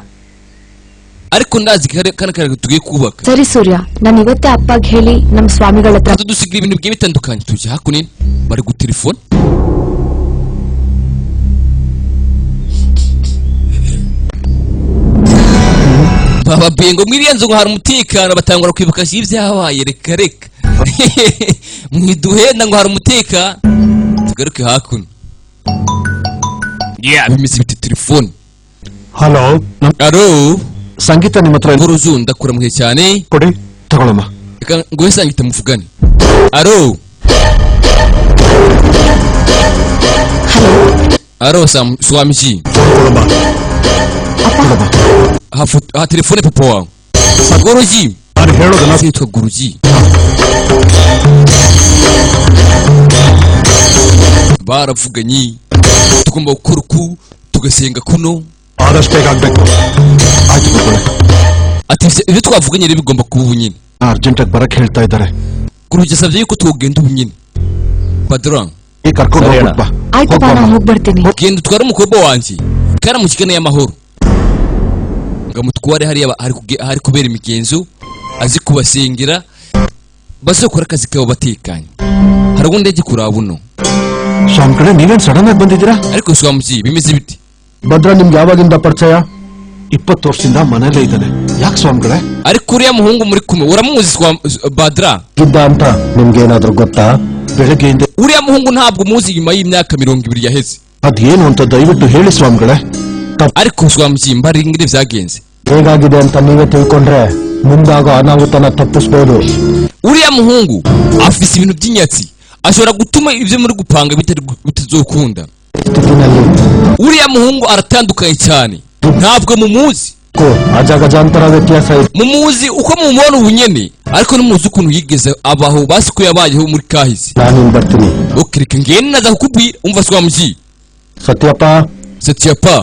Ariko ndazi kano kare tugiye kubaka. ಸರಿ ಸೂರ್ಯ, ನಾನು ಇವತ್ತೇ ಅಪ್ಪಗ್ ಹೇಳಿ ನಮ್ ಸ್ವಾಮಿಗಳ ಹತ್ರ Dusigira ibintu bigiye bitandukanye. Tujya hakuno, bari gutelefone. Bababwiye ngo mwiriya nzu ngo hari umutekano, batangura kwibuka ibyabaye. Reka reka, mwiduhenda ngo hari umutekano. Tugaruke hakuno. Ya bimeze bite? Telefone. Hello. Alo. ಸಂಗೀತ ನಿಮ್ಮ ಹತ್ರ Nguruzu, ndakuramuye cyane. ಕೊಡಿ, ತಗೊಳಮ್ಮ. Reka nguhe Sangita muvugane. Alo, alo, Swamiji. Ha telefone papa wawe Guruji. ನಾನು ಹೇಳೋದನ್ನ Yitwa Guruji. Baravuganye, tugomba gukora uku, Tugasenga kuno. ಆದಷ್ಟು ಬೇಗ ಆಗ್ಬೇಕು. ಆಯ್ತು ಗುರುಗಳೇ. Ati ibyo twavuganye rero bigomba kuba ubu nyine. ಅರ್ಜೆಂಟಾಗಿ ಬರಕ್ ಹೇಳ್ತಾ ಇದ್ದಾರೆ. Guruji asabye yuko twogenda ubu nyine. Badra, ಈ ಕರ್ಕೊಂಡು ಹೋಗ್ಬಿಟ್ ಬಾ. ಆಯ್ತಪ್ಪ, ನಾ ಹೋಗ್ಬರ್ತೀನಿ. Genda utware umukobwa wanjye kandi amushyikane y'amahoro, ngo amutware hariya hari kubera imigenzo, azi kubasengera bazokora akazi kabo batekanye. Hari ubundi yagiye kuraba uno. ಸ್ವಾಮಿಗಳೇ, ನೀವೇನ್ ಸಡನ್ ಆಗಿ ಬಂದಿದ್ದೀರಾ? Ariko Swamiji, bimeze bite? Bhadra ನಿಮ್ಗೆ ಯಾವಾಗಿಂದ ಪರಿಚಯ? 20 ವರ್ಷದಿಂದ ಮನೇಲೇ ಇದ್ದಾನೆ. ಯಾಕೆ ಸ್ವಾಮಿಗಳೇ? Ariko uriya muhungu muri kumwe uramuzi Badra? ಇದ್ದ ಅಂತ ನಿಮ್ಗೆ ಏನಾದ್ರೂ ಗೊತ್ತಾ? ಬೆಳಗ್ಗೆಯಿಂದ Uriya muhungu ntabwo muzi nyuma y'imyaka 20 yaheze. ಅದೇನು ಅಂತ ದಯವಿಟ್ಟು ಹೇಳಿ ಸ್ವಾಮಿಗಳೇ. Ariko Swamiji, mbari ingene vyagenze. ಹೇಗಾಗಿದೆ ಅಂತ ನೀವೇ ತಿಳ್ಕೊಂಡ್ರೆ ಮುಂದಾಗೋ ಅನಾಹುತನ ತಪ್ಪಿಸ್ಬೋದು. Uriya muhungu afise ibintu by'inyatsi ashobora gutuma ibyo muri gupanga bitazokunda. ಸ್ಥಿತಿನಲ್ಲಿ Uriya muhungu aratandukanye cyane, ntabwo mumuzi. ಅಜಗಜಾಂತರ ವ್ಯತ್ಯಾಸ ಇದೆ. Mumuzi uko mumubona ubu nyene, ariko numuzi ukuntu yigeze abaho, basi ko yabayeho muri kahise. ನಾನಿನ್ ಬರ್ತೀನಿ. Okay, reka ngende naza kukubwira. Umva Swamiji. Satyappa. Satyappa,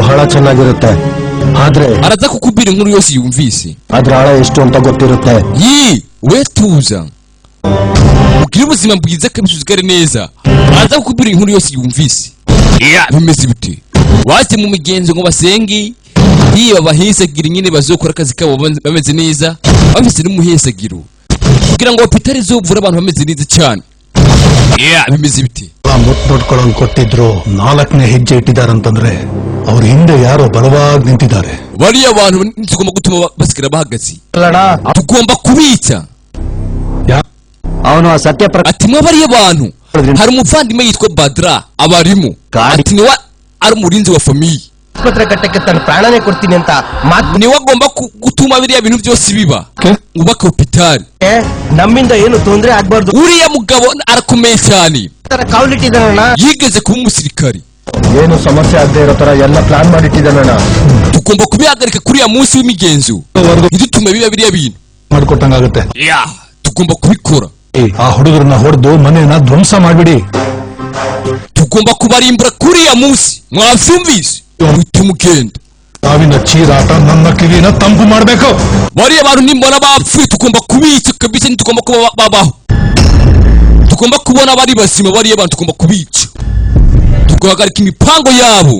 ಬಹಳ ಚೆನ್ನಾಗಿರುತ್ತೆ, ಆದ್ರೆ araza kukubwira inkuru yose yumvise. ಅದ್ರ ಆಳ ಎಷ್ಟು ಅಂತ ಗೊತ್ತಿರುತ್ತೆ. Yi we tuza ugire ubuzima bwiza kabisa, uzigare neza. Araza kukubwira inkuru yose yumvise. Bimeze bite? Waje mu migenzo ngo basenge yiba bahisagira nyine, bazokora akazi kabo bameze neza, bafise n'umuhesagiro kugira ngo hopitali izovure abantu bameze neza cyane. Bimeze bite? ಮುತ್ತು ನೋಡ್ಕೊಳ್ಳೋಂಗ್ ಕೊಟ್ಟಿದ್ರು. 4ನೇ ಹೆಜ್ಜೆ ಇಟ್ಟಿದಾರಂತಂದ್ರೆ ಅವ್ರ ಹಿಂದೆ ಯಾರೋ ಬಲವಾಗಿ ನಿಂತಿದ್ದಾರೆ. Bariya bantu ntitugomba gutuma basigara bahagaze, tugomba kubica. ಅವನು ಸತ್ಯ Ati mwa bariya bantu hari umuvandimwe yitwa Badra abarimo, ati niwe ari umurinzi wa famille, ಆಸ್ಪತ್ರೆ ಕಟ್ಟಕ್ಕೆ ತನ್ನ ಪ್ರಾಣನೇ ಕೊಡ್ತೀನಿ ಅಂತ ಮಾತು. Niwe agomba gutuma biriya bintu byose biba, wubake hopitali. ನಮ್ಮಿಂದ ಏನು ತೊಂದ್ರೆ ಆಗ್ಬಾರ್ದು. Uriya mugabo arakomeye cyane, ತರ ಕಾವಲಿಟ್ಟಿದ್ದಾನಣ್ಣ. yigeze kuba umusirikari. ಏನು ಸಮಸ್ಯೆ ಆಗದೆ ಇರೋ ತರ ಎಲ್ಲ ಪ್ಲಾನ್ ಮಾಡಿಟ್ಟಿದ್ದಾನಣ್ಣ. Tugomba kubihagarika kuriya munsi w'imigenzo, ntidutume biba biriya bintu. ಮಾಡ್ಕೊಟ್ಟಂಗಾಗುತ್ತೆ. Tugomba kubikora. ಆ ಹುಡುಗರನ್ನ ಹೊಡೆದು ಮನೆಯನ್ನ ಧ್ವಂಸ ಮಾಡ್ಬಿಡಿ. Tugomba kubarimbura kuriya munsi, mwavyumvise? Muhite mugenda. ಸಾವಿನ ಚೀರಾಟ ನನ್ನ ಕಿವಿನ ತಂಪು ಮಾಡ್ಬೇಕು. Bariya bantu nimbona bapfuye tugomba kubica kabisa, ntitugomba kuba babaho. Tugomba kubona bari bazima, bariya bantu tugomba kubica, tugahagarika imipango yabo.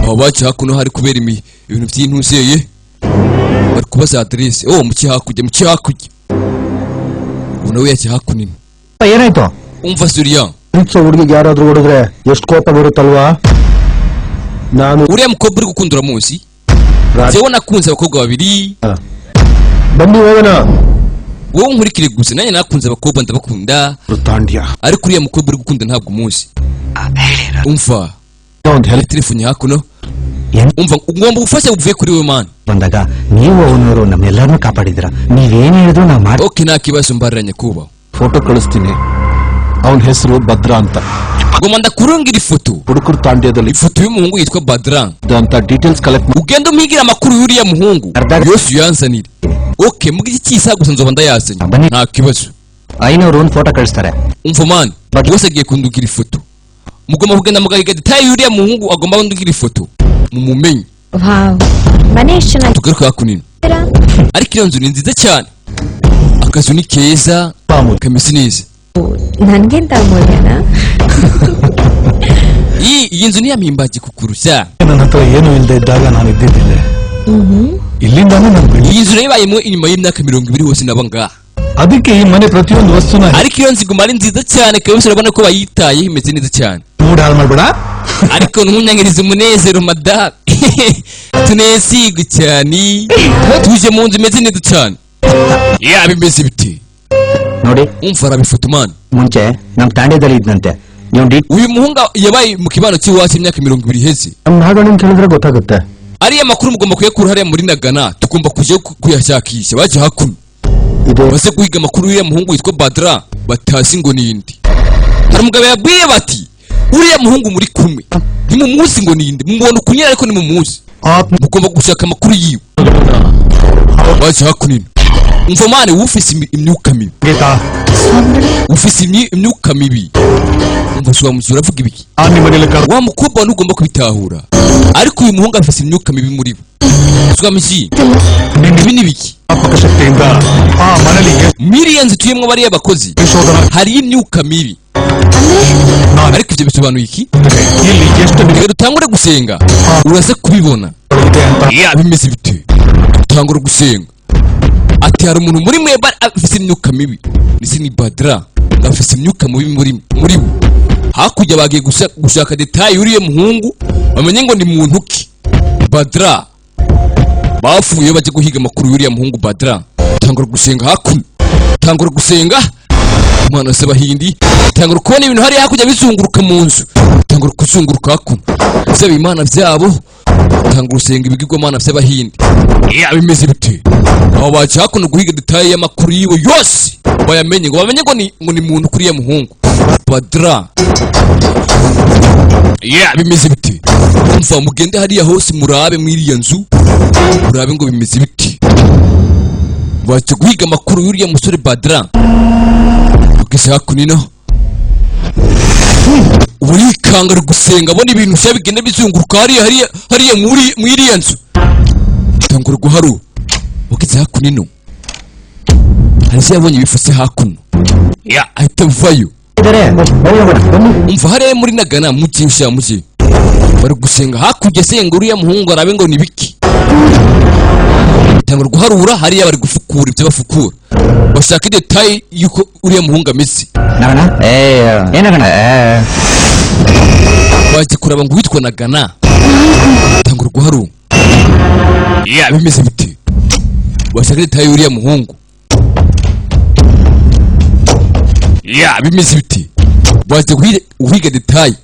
Abo baci hakuno hari kubera ibintu by'intuzeye, bari kubaza aderese. Oh, muki hakurya, muki hakurya, ubu nawe yaci hakunino. ಏನಾಯ್ತು? Umva Suriya, ಪ್ರೀತಿಸೋ ಹುಡುಗಿಗೆ ಯಾರಾದ್ರೂ ಹೊಡೆದ್ರೆ ಎಷ್ಟು ಕೋಪ ಬರುತ್ತಲ್ವಾ? ನಾನು uriya mukobwa uri gukunda uramuzi? Jewe nakunze abakobwa babiri. ಬನ್ನಿ ಹೋಗೋಣ. Wowe nkurikire gusa, nanjye nakunze abakobwa ndabakunda, Tandya. ariko uriya mukobwa uri gukunda ntabwo umuzi. Umva, ಒಂದು help. Telefone hakuno. Umva, ugomba gufasha buvuye kuri we man. ಬಂದಾಗ ನೀವು ಅವನವರು ನಮ್ಮೆಲ್ಲರನ್ನೂ ಕಾಪಾಡಿದ್ರ. ನೀವೇನ್ ಹೇಳಿದ್ರು ನಾವು ಮಾಡಿ. Okay, nta kibazo, mbarira nyakubahwa. Photo ಕಳಿಸ್ತೀನಿ. ಅವನ ಹೆಸರು ಭದ್ರಾ ಅಂತ. Ngomba ndakurungira ifoto, ಹುಡುಕರು ತಾಂಡ್ಯದಲ್ಲಿ ifoto y'umuhungu yitwa Badra. ಇದ್ದ ಅಂತ details collect. Ugende umpigira amakuru y'uriya muhungu yose uyanzanire. Okay, mu gihe cy'isaha gusa nzoba ndayazanye, nta kibazo. ಐನೂರು ಒಂದು ಫೋಟೋ ಕಳಿಸ್ತಾರೆ. Umva man, bose agiye kundugira ifoto. Mugomba kugenda mugahiga detail y'uriya muhungu, agomba kundugira ifoto mumumenye. Wow, ಮನೆ ಎಷ್ಟು ಚೆನ್ನಾಗಿದೆ. Tugaruke hakunino. Ariko iyo nzu ni nziza cyane, akazu ni keza, kameze neza. ನನ್ಗಿಂತ ಅಮೂಲ್ಯನಾ? Iyi nzu niyamimbaje kukurusha. ನನ್ನ ಹತ್ರ ಏನು ಇಲ್ಲದೆ ಇದ್ದಾಗ ನಾನು ಇದ್ದಿದ್ದಿಲ್ಲ. ಇಲ್ಲಿಂದಾನೇ ನಾನು ಬೆಳೆ. Iyi nzu nayibayemo inyuma y'imyaka 20 hose naba ngaha. ಅದಕ್ಕೆ ಈ ಮನೆ ಪ್ರತಿಯೊಂದು ವಸ್ತುನ Ariko iyo nzu iguma ari nziza cyane kabisa, urabona ko bayitayeho, imeze neza cyane. Mood ಹಾಳು ಮಾಡ್ಬೇಡ. Ariko ntunyangirize umunezero madamu, tunezerwe cyane, tuje mu nzu imeze neza cyane. Ya bimeze bite? ನೋಡಿ. Umva, raba ifoto man. ಮುಂಚೆ ನಮ್ ತಾಂಡ್ಯದಲ್ಲಿ ಇದ್ನಂತೆ ನೀವು D Uyu muhungu yabaye mu kibano cy'iwacu imyaka 20 iheze. ನಮ್ ನಾಗಣ್ಣನ್ ಕೇಳಿದ್ರೆ ಗೊತ್ತಾಗುತ್ತೆ. Ariya makuru mugomba kuyakura hariya muri Nagana, tugomba kujya kuyashakisha. Baje hakuno ಇದೆ baze guhiga amakuru y'uriya muhungu witwa Badra, batazi ngo ninde. Hari umugabo yabwiye bati uriya muhungu muri kumwe ntimumuzi ngo ninde, mumubona ukunyera ariko ntimumuzi, mugomba gushaka amakuru yiwe. Baje hakuno. Umva mane, ufise imyuka mibi, ufise imyuka mibi. Umva Swamiji, uravuga ibiki? Wa mukobwa ntugomba kubitahura, ariko uyu muhungu afise imyuka mibi muri bo. Swamiji, ibi ni biki? ಶಕ್ತಿಯಿಂದ ಆ ಮನೇಲಿ Miriya nzu ituyemwo bariya bakozi hariyo imyuka mibi. Ariko ibyo bisobanuye iki? ಇಲ್ಲಿ ಎಷ್ಟು Reka dutangure gusenga, uraza kubibona. Ya, bimeze bite? Dutangure gusenga. Ati hari umuntu muri mwe afise imyuka mibi. Nisi ni Badra afise imyuka mibi muri bo. Hakurya bagiye gushaka détail uriye muhungu, bamenye ngo ni muntu ki. Badra bafuye bajya guhiga amakuru y'uriya muhungu Badra. Tangura gusenga hakuno, tangura gusenga umwana se bahindi, tangura kubona ibintu hariya hakurya bizunguruka mu nzu, tangura kuzunguruka hakuno byaba imana byabo, tangura gusenga ibigirwamana by'abahindi. Ya, bimeze bite? Abo baje hakuno guhiga détail y'amakuru yiwe yose bayamenye, ngo bamenye ngo ni muntu kuriya muhungu Badra. Ya, bimeze bite? Umva, mugende hariya hose murabe mw'iriya nzu, murabe ngo bimeze bite. Baje guhiga amakuru y'uriya musore Badra. Ugeze hakuno ino, urikanga, ari gusenga, abona ibintu bishya bigenda bizunguruka hariya muri mw'iriya nzu, tangura guharura. Ugeze hakuno ino, hari icyo yabonye bifuse hakuno, ya ahita avayo. Umva, hariya muri nagana mujye sha mujye bari gusenga hakurya, senga uriya muhungu arabe ngo ni biki. Tangura guharura hariya, bari gufukura ibyo bafukura, bashaka détail y'uko uriya muhungu ameze. ಏನಗಣ? Baje kuraba ngo witwa Nagana. Tangura guharura. Ya, bimeze bite? Bashaka détail y'uriya muhungu. Ya, bimeze bite? Baje guhiga détail.